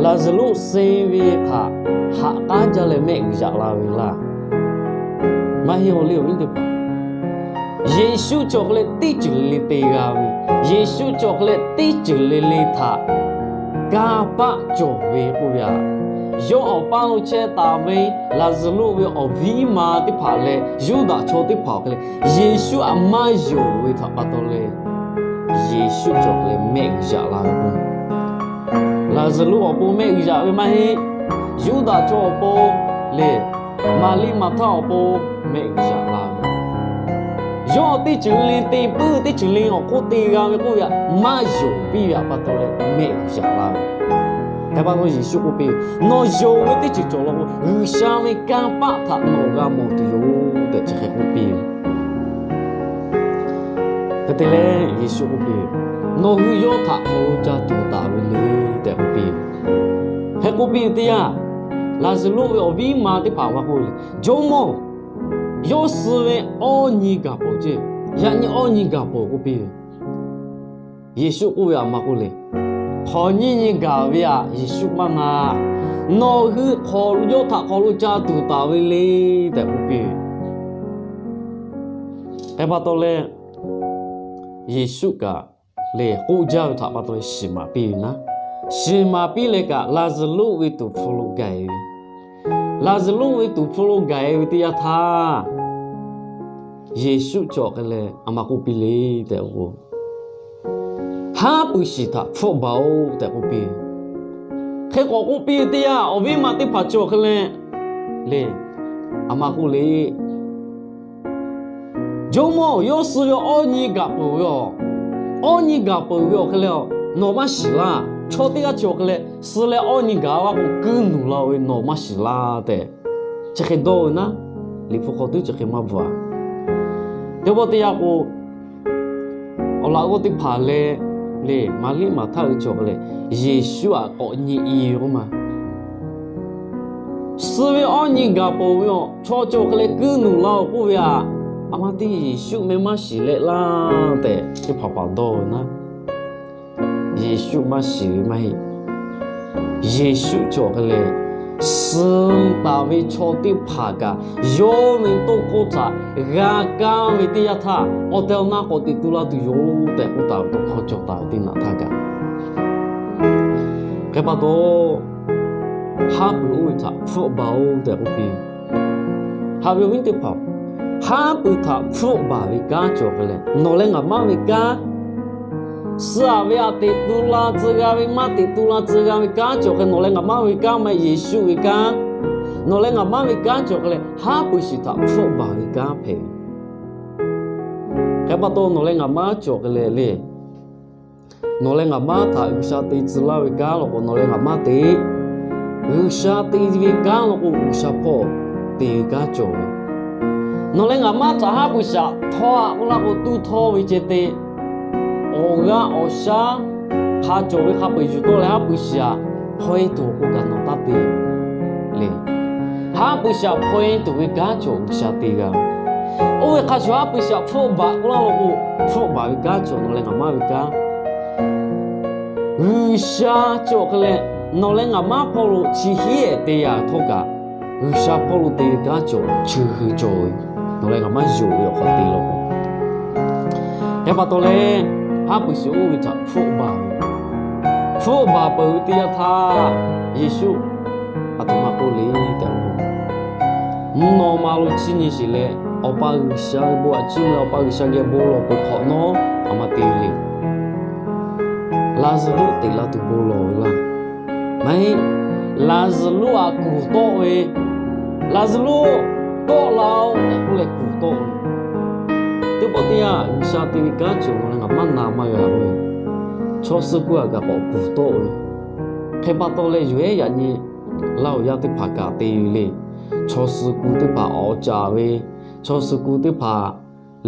Laˍzaˍruˆ suh ve htaꞈ haꞈ k'aˉ jaˇ leh mehˆ g'uiˬ yaꞈ la ve laˇ. Maˇ heˆ-oˬ le, awˬ viˉ teˇ hpaˍ. Yeˍsuˆ cawˬ hk'e leh teˇ ceuˬ le te g'a ve, Yeˍsuˆ cawˬ hk'e leh teˇ ceuˬ le le htaꞈ kanˇ paˆ cawˬ ve k'oˆ ve aꞈ, yawˇ awˬ paˇ lo chehˇ taˍ ve Laˍzaˍruˆ ve awˬ viˉ ma teˇ hpaˍ leh Yuˇdaꞈ chaw teˇ hpaˍ awˬ hk'e leh Yeˍsuˆ aꞈ maˇ yonˍ ve htaꞈ pa taw leh, Yeˍsuˆ cawˬ hk'e leh mehˆ g'uiˬ yaꞈ la ve k'o, Laˍzaˍruˆ awˬ pon mehˆ g'uiˬ yaꞈ ve maˇ heˆ. Yuˇdaꞈ chaw awˬ pon lehˬ, Maˍriˆ Maˍhtaˆ awˬ pon mehˆ g'uiˬ yaꞈ la ve. Yawˇ teˇ ceuˬ le te puiˉ, teˇ ceuˬ le awˬ hk'oˆ te g'a ve k'oˆ ve aꞈ, maˇ yonˍ piˇ ve aꞈ pa taw leh mehˆ g'uiˬ yaꞈ la ve. Hk'e pa taw Yeˍsuˆ k'oˆ piˇ, nawˬ yonˍ ve teˇ ceuˬ cawˬ law k'o, G'uiˬsha ve kanˇ paˆ htaꞈ nawˬ g'a mawˬ tuˬ yoˬ tehꞈ chi hk'e k'oˆ piˇ ve. Hk'e te leh Yeˍsuˆ k'oˆ piˇ, nawˬ hui yawˇ htaꞈ hk'aw lo ca tuˍ taˍ ve le tehꞈ k'oˆ piˇ. Hk'e k'oˆ piˇ ve teˇ yanˇ, Laˍzaˍruˆ ve awˬ viˉ ma teˇ hpaˍ maˇ k'oˆ le, Jawˇmawˇ, yawˇ suh ve awˇ nyi gaˬ pawˍ ce. Yaꞈ nyi awˇ nyi gaˬ pawˍ k'oˆ piˇ ve. Yeˍsuˆ k'oˆ ve aꞈ ma k'oˆ le. Hk'awꞈ nyiˇ nyi gaˬ ve aꞈ Yeˍsuˆ maˇ na. Nawˬ hui hk'aw yawˇ htaꞈ hk'aw lo ca tuˍ taˍ ve le tehꞈ k'oˆ piˇ ve. Hk'e pa taw leh, Yeˍsuˆ kaꞈ lehˬ k'oˆ jaˇ ve htaꞈ pa taw leh shiˍ maˍ piˇ ve naˉ. Shiˍ maˍ piˇ leh kaꞈ Laˍzaˍruˆ ve tuˍ hpfuh lo gaˬ ve. Laˍzaˍruˆ ve tuˍ hpfuh lo gaˬ ve teˇ yanˇ htaˇ, Yeˍsuˆ cawˬ hk'e leh aˬ ma k'oˆ piˇ le tehꞈ k'o, haˉ pui shiˍ htaꞈ hpfuhˆ baˬ-oˆ tehꞈ k'oˆ piˇ. Hk'e k'awꞈ k'oˆ piˇ ve teˇ yanˇ, awˬ viˉ ma teˇ hpaˍ cawˬ hk'e leh, le, aˬ ma k'oˆ le, Jawˇmawˇ, yawˇ suh ve awˇ nyi gaˬ peuˬ ve aˬ. Awˇ nyi gaˬ peuˬ ve awˬ hk'e leh, nawˬ maˇ shiˍ laˇ. Chaw teˇ g'aˇ cawˬ hk'e leh suh leh awˇ nyi gaˬ laˇ k'o, kuiˉ nuˬ la-o ve nawˬ maˇ shiˍ laˇ tehꞈ, chi hk'e dawˇ ve naˉ. Liꞈ hpu hk'aw tuˉ chi hk'e maˇ bvuhꞈ-a. Teˇ pawˆ teˇ yanˇ k'o, awˬ laꞈ g'awˇ teˇ hpaˍ leh, le, Maˍriˆ Maˍhtaˆ ve cawˬ hk'e leh, Yeˍsuˆ aꞈ k'awꞈ nyi i ve k'oˆ ma. Suh ve awˇ nyi gaˬ peuˬ ve awˬ chaw cawˬ hk'e leh kuiˉ nuˬ laˇ-oˬ k'oˆ ve aꞈ, a ma teˇ Yeˍsuˆ meh maˇ shiˍ leh laˇ tehꞈ teˇ hpaˍ paˍ dawˇ ve naˉ. Yeˍsuˆ maˇ shiˍ ve maˇ heˆ. Yeˍsuˆ cawˬ hk'e leh, suh taˍ ve chaw teˇ hpaˍ kaꞈ yawˇ ve tawˇ hkawˇ htaꞈ g'a kaˇ ve teˇ yanˇ htaˇ, awˬ tehˬ awˬ na k'awꞈ teꞈ tu la tuˬ yoˬ tehꞈ k'oˆ taˍ ve tawˇ hkawˇ cawˬ taˍ ve teˇ naꞈ htaˇ kaꞈ, hk'e pa taw, haˉ pui oˇ ve htaꞈ hpfuhˆ baˬ-oˬ tehꞈ k'oˆ piˇ. Haꞈ ve awˬ viˉ teˇ hpaˍ, haˉ pui htaꞈ hpfuhˆ baˬ ve kanˉ cawˬ hk'e leh, nawˬ leh ngaˬ maˇ ve kanˉ, suh-aꞈ ve aꞈ teꞈ tu la tcuh g'a ve maˇ teꞈ tu la tcuh g'a ve kanˉ cawˬ hk'e leh, nawˬ leh ngaˬ maˇ ve kanˉ maˇ heˆ, Yeˍsuˆ ve kanˉ, nawˬ leh ngaˬ maˇ ve kanˉ cawˬ hk'e leh, haˉ pui shiˍ htaꞈ hpfuhˆ baˬ ve kanˉ hpehꞈ ve. Hk'e pa taw, nawˬ leh ngaˬ maˇ cawˬ hk'e leh le, nawˬ leh ngaˬ maˇ htaꞈ G'uiˬsha te tcuh laˇ ve kanˉ law k'o, nawˬ leh ngaˬ maˇ te, G'uiˬsha te ve kanˉ law k'o, G'uiˬsha hpawˇ te ve kanˉ cawˬ ve. Nawˬ leh ngaˬ maˇ htaꞈ haˉ pui shaꞈ htawˇ-aꞈ k'oˆ laˇ k'o, tuˇ htawˇ ve ceh te, awˬ g'aˇ awˬ shaˉ hk'a cawˬ ve hk'a peu-eˬ yuˬ tawˆ leh haˉ pui shaꞈ hpaw-e tuˬ k'o kaꞈ nawˬ taˇ te le. Haˉ pui shaꞈ hpaw-e tuˬ ve kanˉ cawˬ G'uiˬsha te g'a. Oˇ ve hk'a shuˍ haˉ pui shaꞈ hpfuhˆ baˬ k'oˆ laˇ law k'o, hpfuhˆ baˬ ve kanˉ cawˬ nawˬ leh ngaˬ maˇ ve kanˉ. G'uiˬsha cawˬ hk'e leh, nawˬ leh ngaˬ maˇ hpawˇ lo chi hiˉ-ehˍ te yaꞈ htawˇ kaꞈ, G'uiˬsha hpawˇ lo te ve kanˉ cawˬ chi hui cawˬ ve, nawˬ leh ngaˬ maˇ yonˍ ve awˬ hk'aw te law k'o, hk'e pa taw leh, haˉ pui shiˍ oˇ ve htaꞈ hpfuhˆ baˬ ve, hpfuhˆ baˬ peuˬ ve teˇ yanˇ htaˇ, Yeˍsuˆ aˬ htoꞈ ma k'oˆ le tehꞈ k'o, mvuhˇ naw ma lo chiˇ nyi sheˍ leh, Awˬ pa G'uiˬsha ve bon aꞈ chiˇ mvuh leh Awˬ pa G'uiˬsha geh bon lawˬ peuˬ hk'awꞈ nawˉ, aˬ ma te le. Laˍzaˍruˆ teꞈ la tuˬ bon lawˬ ve laˇ. Maˇ heˆ, Laˍzaˍruˆ aꞈ kuˬ tawˆ ve, Laˍzaˍruˆ, tawˆ la-oˬ tehꞈ k'oˆ leh kuˬ tawˆ ve. Teˇ pawˆ teˇ yanˇ G'uiˬsha te ve kanˉ cawˬ nawˬ leh ngaˬ maˇ na maˇ g'a ve, chaw suh kuˬ aꞈ kaꞈ k'awꞈ kuˬ tawˆ ve. Hk'e pa taw leh, yoˬ ehˉ yaꞈ nyi Laˇhuˍ yaˇ teˇ hpaˍ kaꞈ te ve le. Chaw suh kuˬ teˇ hpaˍ awˍ caˍ ve, chaw suh kuˬ teˇ hpaˍ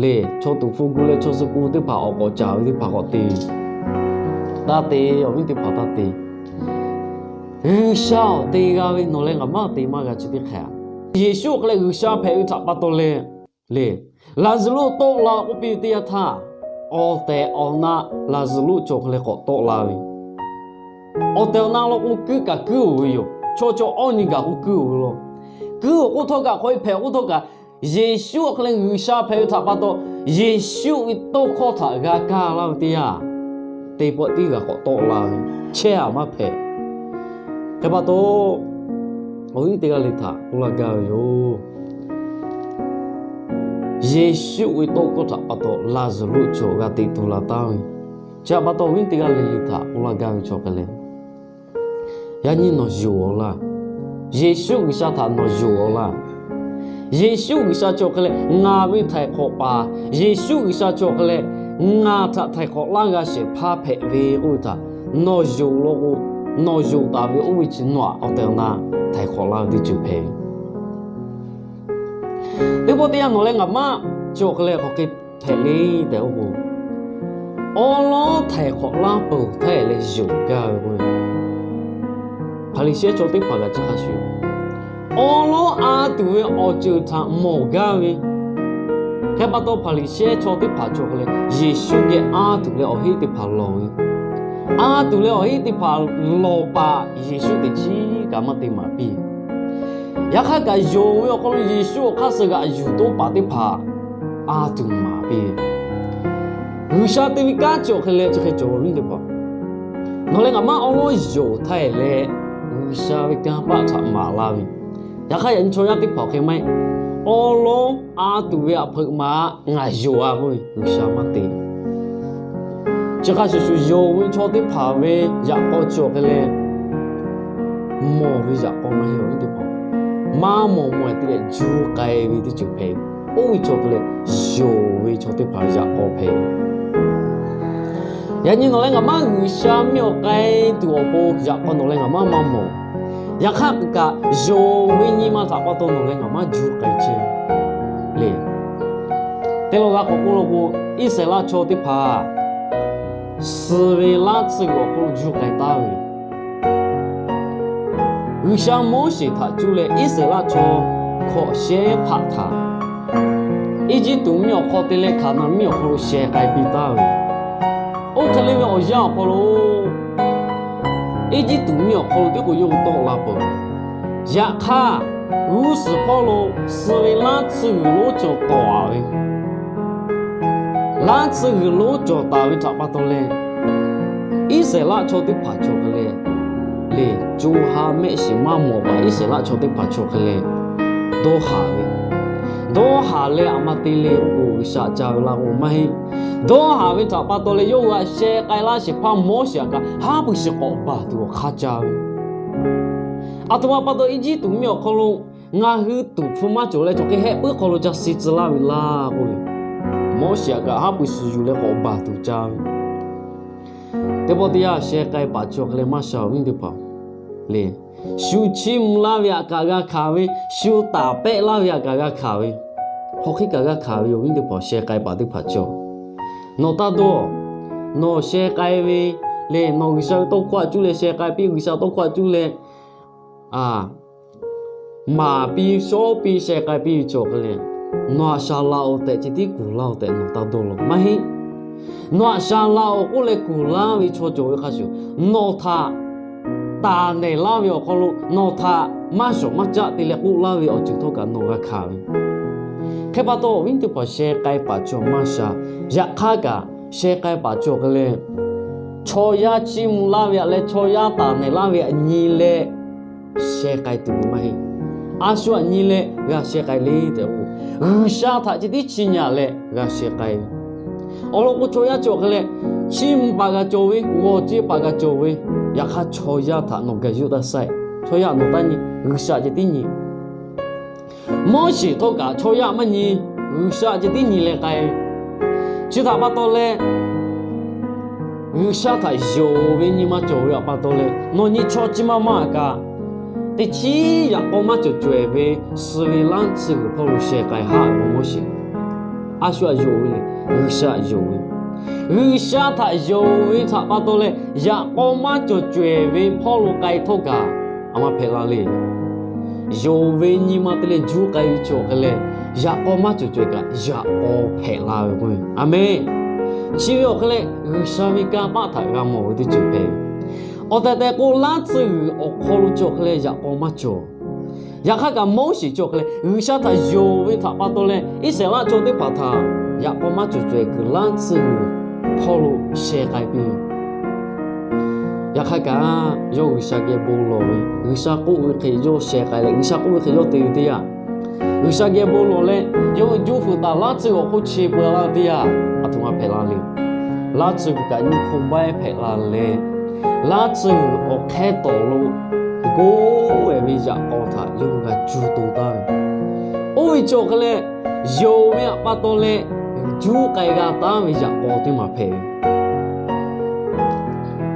le, chaw tuˍ hpu gu leh chaw suh kuˬ teˇ hpaˍ awˍ k'awꞈ caˍ ve teˇ hpaˍ k'awꞈ te, taˇ te, awˬ viˉ teˇ hpaˍ taˇ te. G'uiˬsha awˬ te g'a ve nawˬ leh ngaˬ maˇ te maˇ g'a chi teˇ hk'ehꞈ. Yeˍsuˆ hk'e leh G'uiˬsha hpehꞈ ve htaꞈ pa taw leh, le, Laˍzaˍruˆ tawˆ la k'oˆ piˇ ve teˇ yanˇ htaˇ, awˬ tehˬ awˬ na Laˍzaˍruˆ cawˬ hk'e leh k'awꞈ tawˆ la ve. Awˬ tehˬ awˬ na law k'o, kuiˉ kaꞈ kuiˉ-oˬ ve yoˬ. Chaw cawˬ awˇ nyi gaˬ k'o kuiˉ-oˬ ve law. Kuiˉ-oˬ k'oˆ htawˇ kaꞈ, hk'aw e hpehꞈ k'oˆ htawˇ kaꞈ, Yeˍsuˆ awˬ hk'e leh G'uiˬsha hpehꞈ ve htaꞈ pa taw, Yeˍsuˆ ve tawˇ hkawˇ htaꞈ g'a kaˇ laˇ ve teˇ yanˇ, teˇ pawˆ tiˉ g'a k'awꞈ tawˆ la ve, chehˇ-aꞈ maˇ hpehꞈ. Hk'e pa taw, awˬ viˉ teˇ g'aˇ le htaꞈ k'oˆ laˇ gaˇ ve yoˬ. Yeˍsuˆ ve tawˇ hkawˇ htaꞈ pa taw Laˍzaˍruˆ cawˬ g'a teꞈ tu la taˍ ve. Chi htaꞈ pa taw, awˬ viˉ teˇ g'aˇ le le htaꞈ k'oˆ laˇ gaˇ ve chaw hk'e leh, yaꞈ nyi nawˬ yonˍ-aw laˇ. Yeˍsuˆ G'uiˬsha htaꞈ nawˬ yonˍ-aw laˇ. Yeˍsuˆ G'uiˬsha cawˬ hk'e leh ngaˬ ve htaiˍ hk'awꞈ paˍ, Yeˍsuˆ G'uiˬsha cawˬ hk'e leh ngaˬ htaꞈ htaiˍ hk'awꞈ laˇ g'a shehˍ hpaˇ hpehꞈ ve k'oˆ ve htaꞈ nawˬ yonˍ law k'o, nawˬ yonˍ taˍ ve oˇ ve chi nawˬ-aꞈ awˬ tehˬ awˬ na htaiˍ hk'awꞈ laˇ ve teˇ ceuˬ hpehꞈ ve. Teˇ pawˆ teˇ yanˇ nawˬ leh ngaˬ maˇ cawˬ hk'e leh hk'aˬ hk'e hpehꞈ le tehꞈ k'oˆ k'o, awˉ lawˉ htaiˍ hk'awꞈ laˇ peuˬ htaˇ leh yonˍ gaˇ ve k'o, Hpaˍriˍsehˇ chaw teˇ hpaˍ kaꞈ chi hk'a shuˍ, awˉ lawˉ a tuˬ ve awˬ ceuˬ htaꞈ mawˬ gaˇ ve. Hk'e pa taw, Hpaˍriˍsehˇ chaw teˇ hpaˍ cawˬ hk'e leh Yeˍsuˆ geh a tuˬ leh awˬ heˆ teˇ hpaˍ lawˬ ve, a tuˬ leh awˬ heˆ teˇ hpaˍ lawˬ paˍ Yeˍsuˆ teꞈ chiˉ kaꞈ maˇ te maˍ piˇ. Yaꞈ hk'aˇ kaꞈ, yonˍ ve awˬ hk'aw lo Yeˍsuˆ awˬ hk'aˇ suh g'aꞈ yuˬ toˇ paˍ teˇ hpaˍ a tuˬ maˍ piˇ. G'uiˬsha te ve kanˉ cawˬ hk'e leh chi hk'e cawˬ ve teˇ hpaˍ, nawˬ leh ngaˬ maˇ awˉ lawˉ yonˍ htaˇ leh G'uiˬsha ve kanˇ paˆ htaꞈ maˍ laˇ ve. Yaꞈ hk'aˇ, yaꞈ nyi chaw yaˇ teˇ hpaˍ hk'e maˇ heˆ. Awˉ lawˉ a tuˬ ve aꞈ hpeuꞈ ma ngaˬ yonˍ-a k'oˆ ve G'uiˬsha maˇ te. Chi hk'a shuˍ shuˍ, yonˍ ve chaw teˇ hpaˍ ve yaꞈ k'aw cawˬ hk'e leh, mawˬ ve yaꞈ k'aw maˇ heˆ, awˬ viˉ teˇ hpaˍ. Maˇ mawˬ mawˬ-e te leh juˇ k'ai ve teˇ ceuˬ hpehꞈ. Oˇ ve cawˬ hk'e leh, yonˍ ve chaw teˇ hpaˍ yaꞈ k'aw hpehꞈ. Yaꞈ nyi nawˬ leh ngaˬ maˇ G'uiˬsha miˇ awˬ k'ai tuˬ awˬ pon yaꞈ k'aw nawˬ leh ngaˬ maˇ maˇ mawˬ. Yaꞈ hk'aˇ kaꞈ, yonˍ ve nyi ma htaꞈ pa taw nawˬ leh ngaˬ maˇ juˇ k'ai chehˇ le. Teˇ lawˬ g'a k'awꞈ k'oˆ law k'o, Iˉsaˍreˍlaˆ chaw teˇ hpaˍ suh ve laˇ tsuhˇ g'uiˬ awˬ hk'aw lo juˇ k'ai taˍ ve G'uiˬsha Moˉseˍ htaꞈ cuˇ leh Iˉsaˍreˍlaˆ chaw hkawꞈ shehˉ hpaˆ htaꞈ Eˇjiˇtuꞈ mvuhˇmiˬ awˬ hk'aw te leh Hkaˍnanˍ mvuhˇmiˬ awˬ hk'aw lo sheh k'ai piˇ taˍ ve. Oˇ hk'e le ve awˬ yanˇ awˬ hk'aw lo Eˇjiˇtuꞈ mvuhˇmiˬ awˬ hk'aw lo tiˉ k'o yawˇ hui tawˆ la peuˬ. Yaꞈ hk'aˇ, g'uˇ suhˍ hpawˇ lo suh ve laˇ tsuhˇ g'uiˬ lonˉ cawˬ taˍ ve, laˇ tsuhˇ g'uiˬ lonˉ cawˬ taˍ ve htaꞈ pa taw leh, Iˉsaˍreˍlaˆ chaw teˇ hpaˍ cawˬ hk'e leh, lehˬ co ha mehˆ shiˍ maˇ mawˬ paˍ Iˉsaˍreˍlaˆ chaw teˇ hpaˍ cawˬ hk'e leh, dawˇ haˍ ve, dawˇ haˍ leh aˬ ma te le k'o G'uiˬsha ca ve laˇ k'o maˇ heˆ. Dawˇ haˍ ve htaꞈ pa taw leh yawˇ hui htaꞈ sheh k'ai laˇ shehˍ hpaˇ Moˉseˍ htaꞈ kaꞈ haˉ pui shiˍ k'awꞈ baˬ tuˬ awˬ hk'aˇ ca ve. Aˬ htoꞈ ma pa taw Eˇjiˇtuꞈ mvuhˇmiˬ awˬ hk'aw lo ngaˬ hui tuˍ hpfuh maˇ cawˬ leh cawˬ hk'e heh puiˉ hk'aw lo ca suh tcuh laˇ ve laˇ k'oˆ ve, Moˉseˍ htaꞈ kaꞈ haˉ pui shiˍ yuˬ leh k'awꞈ baˬ tuˬ ca ve. Teˇ pawˆ teˇ yanˇ sheh k'ai paˍ cawˬ hk'e leh maˇ sha awˬ viˉ teˇ hpaˍ lehˬ, shu chiˇ mvuh laˇ ve htaꞈ kaꞈ g'a hkanˍ ve, shu taˍ pehˆ laˇ ve htaꞈ kaꞈ g'a hkanˍ ve, hk'aw hk'e kaꞈ g'a hkanˍ ve awˬ viˉ teˇ hpaˍ sheh k'ai paˍ teˇ hpaˍ cawˬ. Nawˬ taˇ dawˇ. Nawˬ sheh k'ai ve lehˬ, nawˬ G'uiˬsha ve tawˇ hkawˇ htaꞈ cuˇ leh sheh k'ai piˇ, G'uiˬsha tawˇ hkawˇ htaꞈ cuˇ leh maˍ piˇ shawˉ piˇ sheh k'ai piˇ ve cawˬ hk'e leh, nawˬ htaꞈ shaˍ laꞈ-oˬ tehꞈ ceh tiˉ kuˬ laˇ-oˬ tehꞈ nawˬ taˇ dawˇ law maˇ heˆ. Nawˬ htaꞈ shaˍ laꞈ-oˬ k'oˆ leh kuˬ laˇ ve chaw cawˬ ve hk'a shuˍ, nawˬ htaꞈ taˍ nehˬ laˇ ve awˬ hk'aw lo nawˬ htaꞈ maˇ shawˍ maˇ caˆ te leh k'oˆ laˇ ve awˬ ceuˬ htawˇ kaꞈ nawˬ g'a hkanˍ ve. Hk'e pa taw awˬ viˉ teˇ hpaˍ sheh k'ai paˍ cawˬ maˇ sha. Yaꞈ hk'aˇ kaꞈ sheh k'ai paˍ cawˬ hk'e leh, chaw yaˇ chiˇ mvuh laˇ ve htaꞈ leh chaw yaˇ taˍ nehˬ laˇ ve htaꞈ nyi leh sheh k'ai tuˬ ve maˇ heˆ. A shu htaꞈ nyi leh g'a sheh k'ai le tehꞈ k'o, G'uiˬsha htaꞈ ceh tiˉ chiˇ nyi leh g'a sheh k'ai ve. Awˬ lawn k'o chaw yaˇ cawˬ hk'e leh, chiˇ mvuh paˍ g'a cawˬ ve, g'awˬ ceˇ paˍ g'a cawˬ ve, yaꞈ hk'aˇ chaw yaˇ htaꞈ nawˬ gaˬ yuˇ taˇ saiˉ. Chaw yaˇ nawˬ taˇ nyi, G'uiˬsha ceh tiˉ nyi. Moˉseˍ htawˇ kaꞈ chaw yaˇ maˇ nyi, G'uiˬsha ceh tiˉ nyi leh k'ai. Chi htaꞈ pa taw leh, G'uiˬsha htaꞈ yonˍ ve nyi ma cawˬ ve htaꞈ pa taw leh, nawˬ nyi chaw chi maˇ maˇ kaꞈ, teˇ chiˉ yaꞈ k'aw maˇ cawˬ cawehˬ ve suh ve laˇ tsuhˇ g'uiˬ hpawˇ lo sheh k'ai haˆ ve Moˉseˍ. A shu htaꞈ yonˍ ve le, G'uiˬsha htaꞈ yonˍ ve. G'uiˬsha htaꞈ yonˍ ve htaꞈ pa taw leh yaꞈ k'aw maˇ cawˬ cawehˬ ve hpawˇ lo k'ai htawˇ kaꞈ, a ma hpehꞈ la le. Yonˍ ve nyi ma te leh juˇ k'ai ve cawˬ hk'e leh, yaꞈ k'aw maˇ cawˬ cawehˬ kaꞈ yaꞈ k'aw hpehꞈ la ve k'o, a menˬ. Chi ve awˬ hk'e leh G'uiˬsha ve kanˇ paˆ htaꞈ g'a mawˬ ve teˇ ceuˬ hpehꞈ ve. Awˬ tehˬ tehˬ k'o, laˇ tsuhˇ g'uiˬ awˬ hk'aw lo cawˬ hk'e leh yaꞈ k'aw maˇ cawˬ. Yaꞈ hk'aˇ kaꞈ Moˉseˍ cawˬ hk'e leh G'uiˬsha htaꞈ yonˍ ve htaꞈ pa taw leh, Iˉsaˍreˍlaˆ chaw teˇ hpaˍ htaꞈ yaꞈ k'aw maˇ cawˬ cawehˬ kuiˬ laˇ tsuhˇ g'uiˬ hpawˇ lo sheh k'ai piˇ ve. Yaꞈ hk'aˇ kaꞈ, yawˇ G'uiˬsha geh bon lawˬ ve, G'uiˬsha k'oˆ ve hk'e yawˇ sheh k'ai leh, G'uiˬsha k'oˆ ve hk'e yawˇ te ve teˇ yanˇ, G'uiˬsha geh bon lawˬ leh, yawˇ hui juˇ fuiˍ taˍ laˇ tsuhˇ g'uiˬ awˬ hk'oˆ chi peu laˇ ve teˇ yanˇ, a htoꞈ ma hpehꞈ la le. Laˇ tsuhˇ g'uiˬ kaꞈ nyiˇ hk'oˆ baiˉ hpehꞈ la leh, laˇ tsuhˇ g'uiˬ awˬ hk'ehˇ tawˍ lo goˉ ehˍ ve yaꞈ k'aw htaꞈ yawˇ hui g'a juˇ to taˍ ve. Oˇ ve cawˬ hk'e leh, yonˍ ve htaꞈ pa taw leh juˇ k'ai g'a taˉ ve yaꞈ k'aw teˇ maˬ hpehꞈ ve.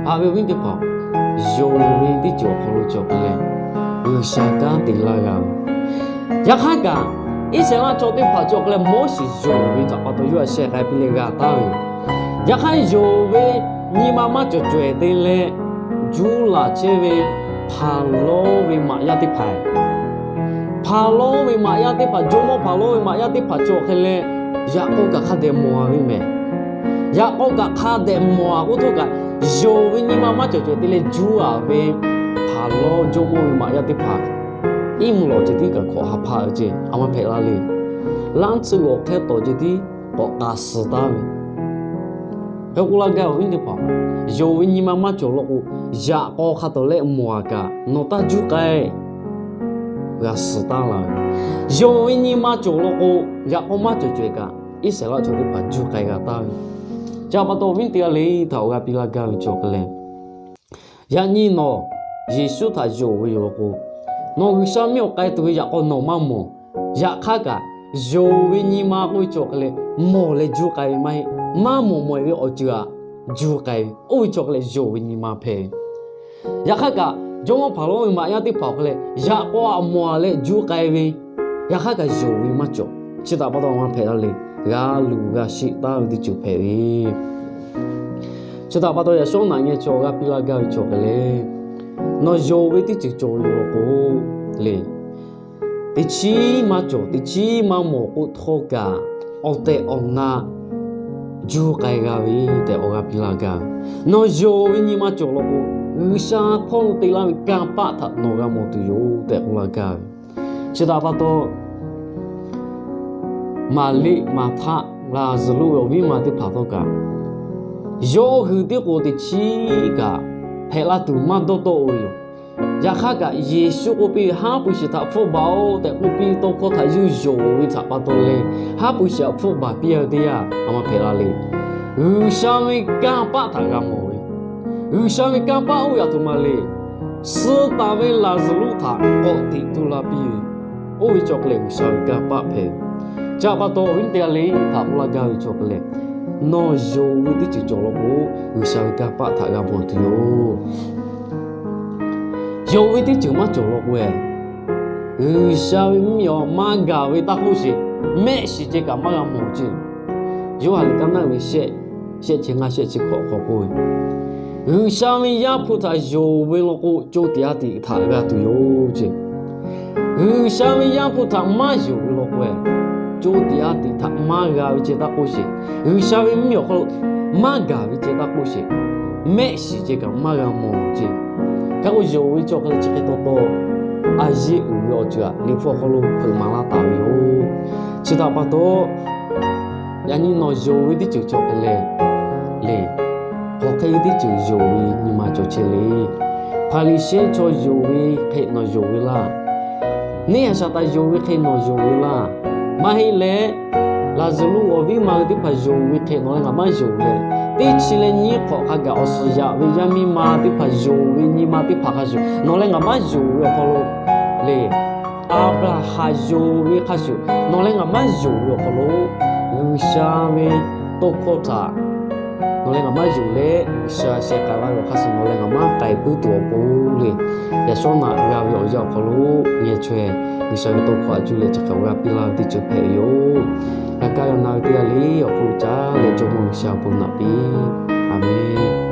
Haꞈ ve awˬ viˉ teˇ hpaˍ, yonˍ ve teˇ ceuˬ awˬ hk'aw lo cawˬ hk'e leh, G'uiˬsha kanˉ te laˇ g'a ve. Yaꞈ hk'aˇ kaꞈ, Iˉsaˍreˍlaˆ chaw teˇ hpaˍ cawˬ hk'e leh Moˉseˍ yonˍ ve htaꞈ pa taw yawˇ htaꞈ sheh k'ai piˇ leh g'a taˉ ve. Yaꞈ hk'aˇ yonˍ ve nyi ma maˇ cawˬ cawehˬ te leh, juˇ laˬ chehˇ ve Hpaˍrawˇ ve maꞈ yaˇ teˇ hpaˍ Hpaˍrawˇ ve maꞈ yaˇ teˇ hpaˍ, jawˇmawˇ Hpaˍrawˇ ve maꞈ yaˇ teˇ hpaˍ cawˬ hk'e leh, yaꞈ k'aw kaꞈ hk'a dehꞈ mawˬ a ve mehˬ. Yaꞈ k'aw kaꞈ hk'a dehꞈ mawˬ a k'oˆ htawˇ kaꞈ, yonˍ ve nyi ma maˇ cawˬ cawehˬ te leh juˇ a ve Hpaˍrawˇ jawˇmawˇ ve maꞈ yaˇ teˇ hpaˍ iˉ mvuh lawˬ ceh tiˉ kaꞈ hkawꞈ ha hpaˆ ve ceˇ, a ma hpehꞈ la le. Laˇ tsuhˇ g'uiˬ awˬ hk'ehˇ tawˍ ceh tiˉ k'awꞈ k'aꞈ suhˍ taˍ ve. Hk'e k'oˆ laˇ gaˇ ve awˬ viˉ teˇ hpaˍ, yonˍ ve nyi ma maˇ cawˬ law k'o, yaꞈ k'aw hk'a tawˍ leh mawˬ a kaꞈ nawˬ taˇ juˇ k'ai g'a suhˍ taˍ la ve. Yonˍ ve nyi ma cawˬ law k'o, yaꞈ k'aw maˇ cawˬ cawehˬ kaꞈ, Iˉsaˍreˍlaˆ chaw teˇ hpaˍ juˇ k'ai g'a taˍ ve. Chi htaꞈ pa taw awˬ viˉ teˇ g'aˇ le htaꞈ awˬ g'a piˇ laˇ gaˇ ve cawˬ hk'e leh, yaꞈ nyi nawˬ Yeˍsuˆ htaꞈ yonˍ ve yoˬ law k'o, nawˬ G'uiˬsha miˇ awˬ k'ai tuˬ ve yaꞈ k'aw nawˬ maˇ mawˬ. Yaꞈ hk'aˇ kaꞈ, yonˍ ve nyi ma k'oˆ ve cawˬ hk'e leh, mawˬ leh juˇ k'ai ve maˇ heˆ. Maˇ mawˬ mawˬ e ve awˬ ceuˬ htaꞈ juˇ k'ai ve, oˇ ve cawˬ hk'e leh yonˍ ve nyi ma hpehꞈ ve. Yaꞈ hk'aˇ kaꞈ, jawˇmawˇ Hpaˍrawˇ ve maꞈ yaˇ teˇ hpaˍ awˬ hk'e leh yaꞈ k'aw htaꞈ mawˬ a leh juˇ k'ai ve, yaꞈ hk'aˇ kaꞈ yonˍ ve maˇ cawˬ. Chi htaꞈ pa taw a ma hpehꞈ la le, g'a luˬ g'a sheˆ taˍ ve teˇ ceuˬ hpehꞈ ve. Chi htaꞈ pa taw yaꞈ shawˉ naꞈ ngeh chaw g'a piˇ laˇ gaˇ ve cawˬ hk'e leh, Nawˬ yonˍ ve teˇ ceuˬ cawˬ ve yoˬ law k'o le, teˇ chiˉ maˇ cawˬ, teˇ chiˉ maˇ mawˬ k'oˆ htawˇ kaꞈ, awˬ tehˬ awˬ na juˇ k'ai g'a ve tehꞈ awˬ g'aˇ piˇ laˇ gaˇ ve. Nawˬ yonˍ ve nyi ma cawˬ law k'o, G'uiˬsha hpawˇ lo te laˇ ve kanˇ paˆ htaꞈ nawˬ g'a mawˬ tuˬ yoˬ tehꞈ k'oˆ laˇ gaˇ ve. Chi htaꞈ pa taw, Maˍriˆ, Maˍhtaˆ, Laˍzaˍruˆ ve awˬ viˉ ma teˇ hpaˍ htawˇ kaꞈ, yawˇ hui tiˉ k'o teˇ chiˉ kaꞈ hpehꞈ la tuˬ maˇ dawˇ tawˆ-o ve yoˬ. Yaꞈ hk'aˇ kaꞈ, Yeˍsuˆ k'oˆ piˇ ve, Haˉ pui shiˍ htaꞈ hpfuhˆ baˬ-oˆ tehꞈ k'oˆ piˇ tawˇ hkawˇ htaꞈ yawˇ yonˍ ve htaꞈ pa taw leh, haˉ pui shiˍ htaꞈ hpfuhˆ baˬ piˇ-a ve teˇ yanˇ, a ma hpehꞈ la le. G'uiˬsha ve kanˇ paˆ htaꞈ g'a mawˬ ve, G'uiˬsha ve kanˇ paˆ oˇ ve aˬ htoꞈ ma le. Suh taˍ ve Laˍzaˍruˆ htaꞈ k'awꞈ teꞈ tu la piˇ ve, oˇ ve cawˬ hk'e leh G'uiˬsha ve kanˇ paˆ hpehꞈ ve. Chi htaꞈ pa taw, awˬ viˉ teˇ g'aˇ le htaꞈ k'oˆ laˇ gaˇ ve cawˬ hk'e leh, nawˬ yonˍ ve teˇ ceuˬ cawˬ law k'o, G'uiˬsha ve kanˇ paˆ htaꞈ g'a mawˬ tuˬ yoˬ. Yonˍ ve teˇ ceuˬ maˇ cawˬ law k'o-e, G'uiˬsha ve mvuhˇmiˬ awˬ maˇ gaˬ ve taˇ k'oˆ sheˍ, mehˆ shiˍ ceh kaꞈ maˇ g'a mawˬ ceˇ. Yoˇhanˬ liꞈ kaˇ naˆ ve shehˆ, shehˆ chi ngaˇ, shehˆ chi hkawꞈ hk'aw k'oˆ ve, G'uiˬsha ve Yaˇ hpu htaꞈ yonˍ ve law k'o, co tiꞈ ha tiꞈ htaꞈ g'a tuˬ yoˬ ceˇ. G'uiˬsha ve Yaˇ hpu htaꞈ maˇ yonˍ ve law k'o-e, co tiꞈ ha tiꞈ htaꞈ maˇ g'a ve ceh taˇ k'oˆ sheˍ. G'uiˬsha ve mvuhˇmiˬ awˬ hk'aw lo maˇ gaˬ ve ceh taˇ k'oˆ sheˍ, mehˆ shiˍ ceh kaꞈ maˇ g'a mawˬ ceˇ. Hk'e k'o, yonˍ ve cawˬ hk'e leh chi hk'e taw taw, a yeˇ uiˍ ve awˬ ceuˬ aꞈ Liꞈ hpu awˬ hk'aw lo hpeuꞈ maˍ laˇ taˍ ve yoˬ. Chi htaꞈ pa taw, yaꞈ nyi nawˬ yonˍ ve teˇ ceuˬ cawˬ hk'e leh, le, hk'aˬ hk'e ve teˇ ceuˬ yonˍ ve nyi ma cawˬ chehˇ le. Hpaˍriˍsehˇ chaw yonˍ ve hk'e nawˬ yonˍ ve laˇ. Neˇ haiˬ Saˍtanˍ yonˍ ve hk'e nawˬ yonˍ ve laˇ. Maˇ heˆ leh, Laˍzaˍruˆ awˬ viˉ ma hui teˇ hpaˍ yonˍ ve hk'e nawˬ leh ngaˬ maˇ yonˍ leh, teˇ chi leh nyiˇ hk'awꞈ hk'a gaˬ awˬ suhˍ yaꞈ ve yaˇ miˇ ma teˇ hpaˍ yonˍ ve nyi ma teˇ hpaˍ hk'a shuˍ nawˬ leh ngaˬ maˇ yonˍ ve awˬ hk'aw lo, le, Aˍbraˍhanˍ yonˍ ve hk'a shuˍ nawˬ leh ngaˬ maˇ yonˍ ve awˬ hk'aw lo, G'uiˬsha ve tawˇ hkawˇ htaꞈ nawˬ leh ngaˬ maˇ yonˍ leh, G'uiˬsha sheh k'ai laˇ ve awˬ hk'aˇ suh nawˬ leh ngaˬ maˇ k'ai puiˉ tuˬ awˬ pon le, yaꞈ shawˉ naꞈ g'a ve awˬ yanˇ awˬ hk'aw lo ngeh chaweh, G'uiˬsha ve tawˇ hkawˇ a cuˇ leh chi hk'e awˬ g'aˇ piˇ laˇ ve teˇ ceuˬ hpehꞈ ve yoˬ. G'a kaˇ g'a na ve teˇ g'aˇ le awˬ hk'aw lo caˇ leh Jawˇmawˇ G'uiˬsha awˬ bon naꞈ piˇ. A menˬ.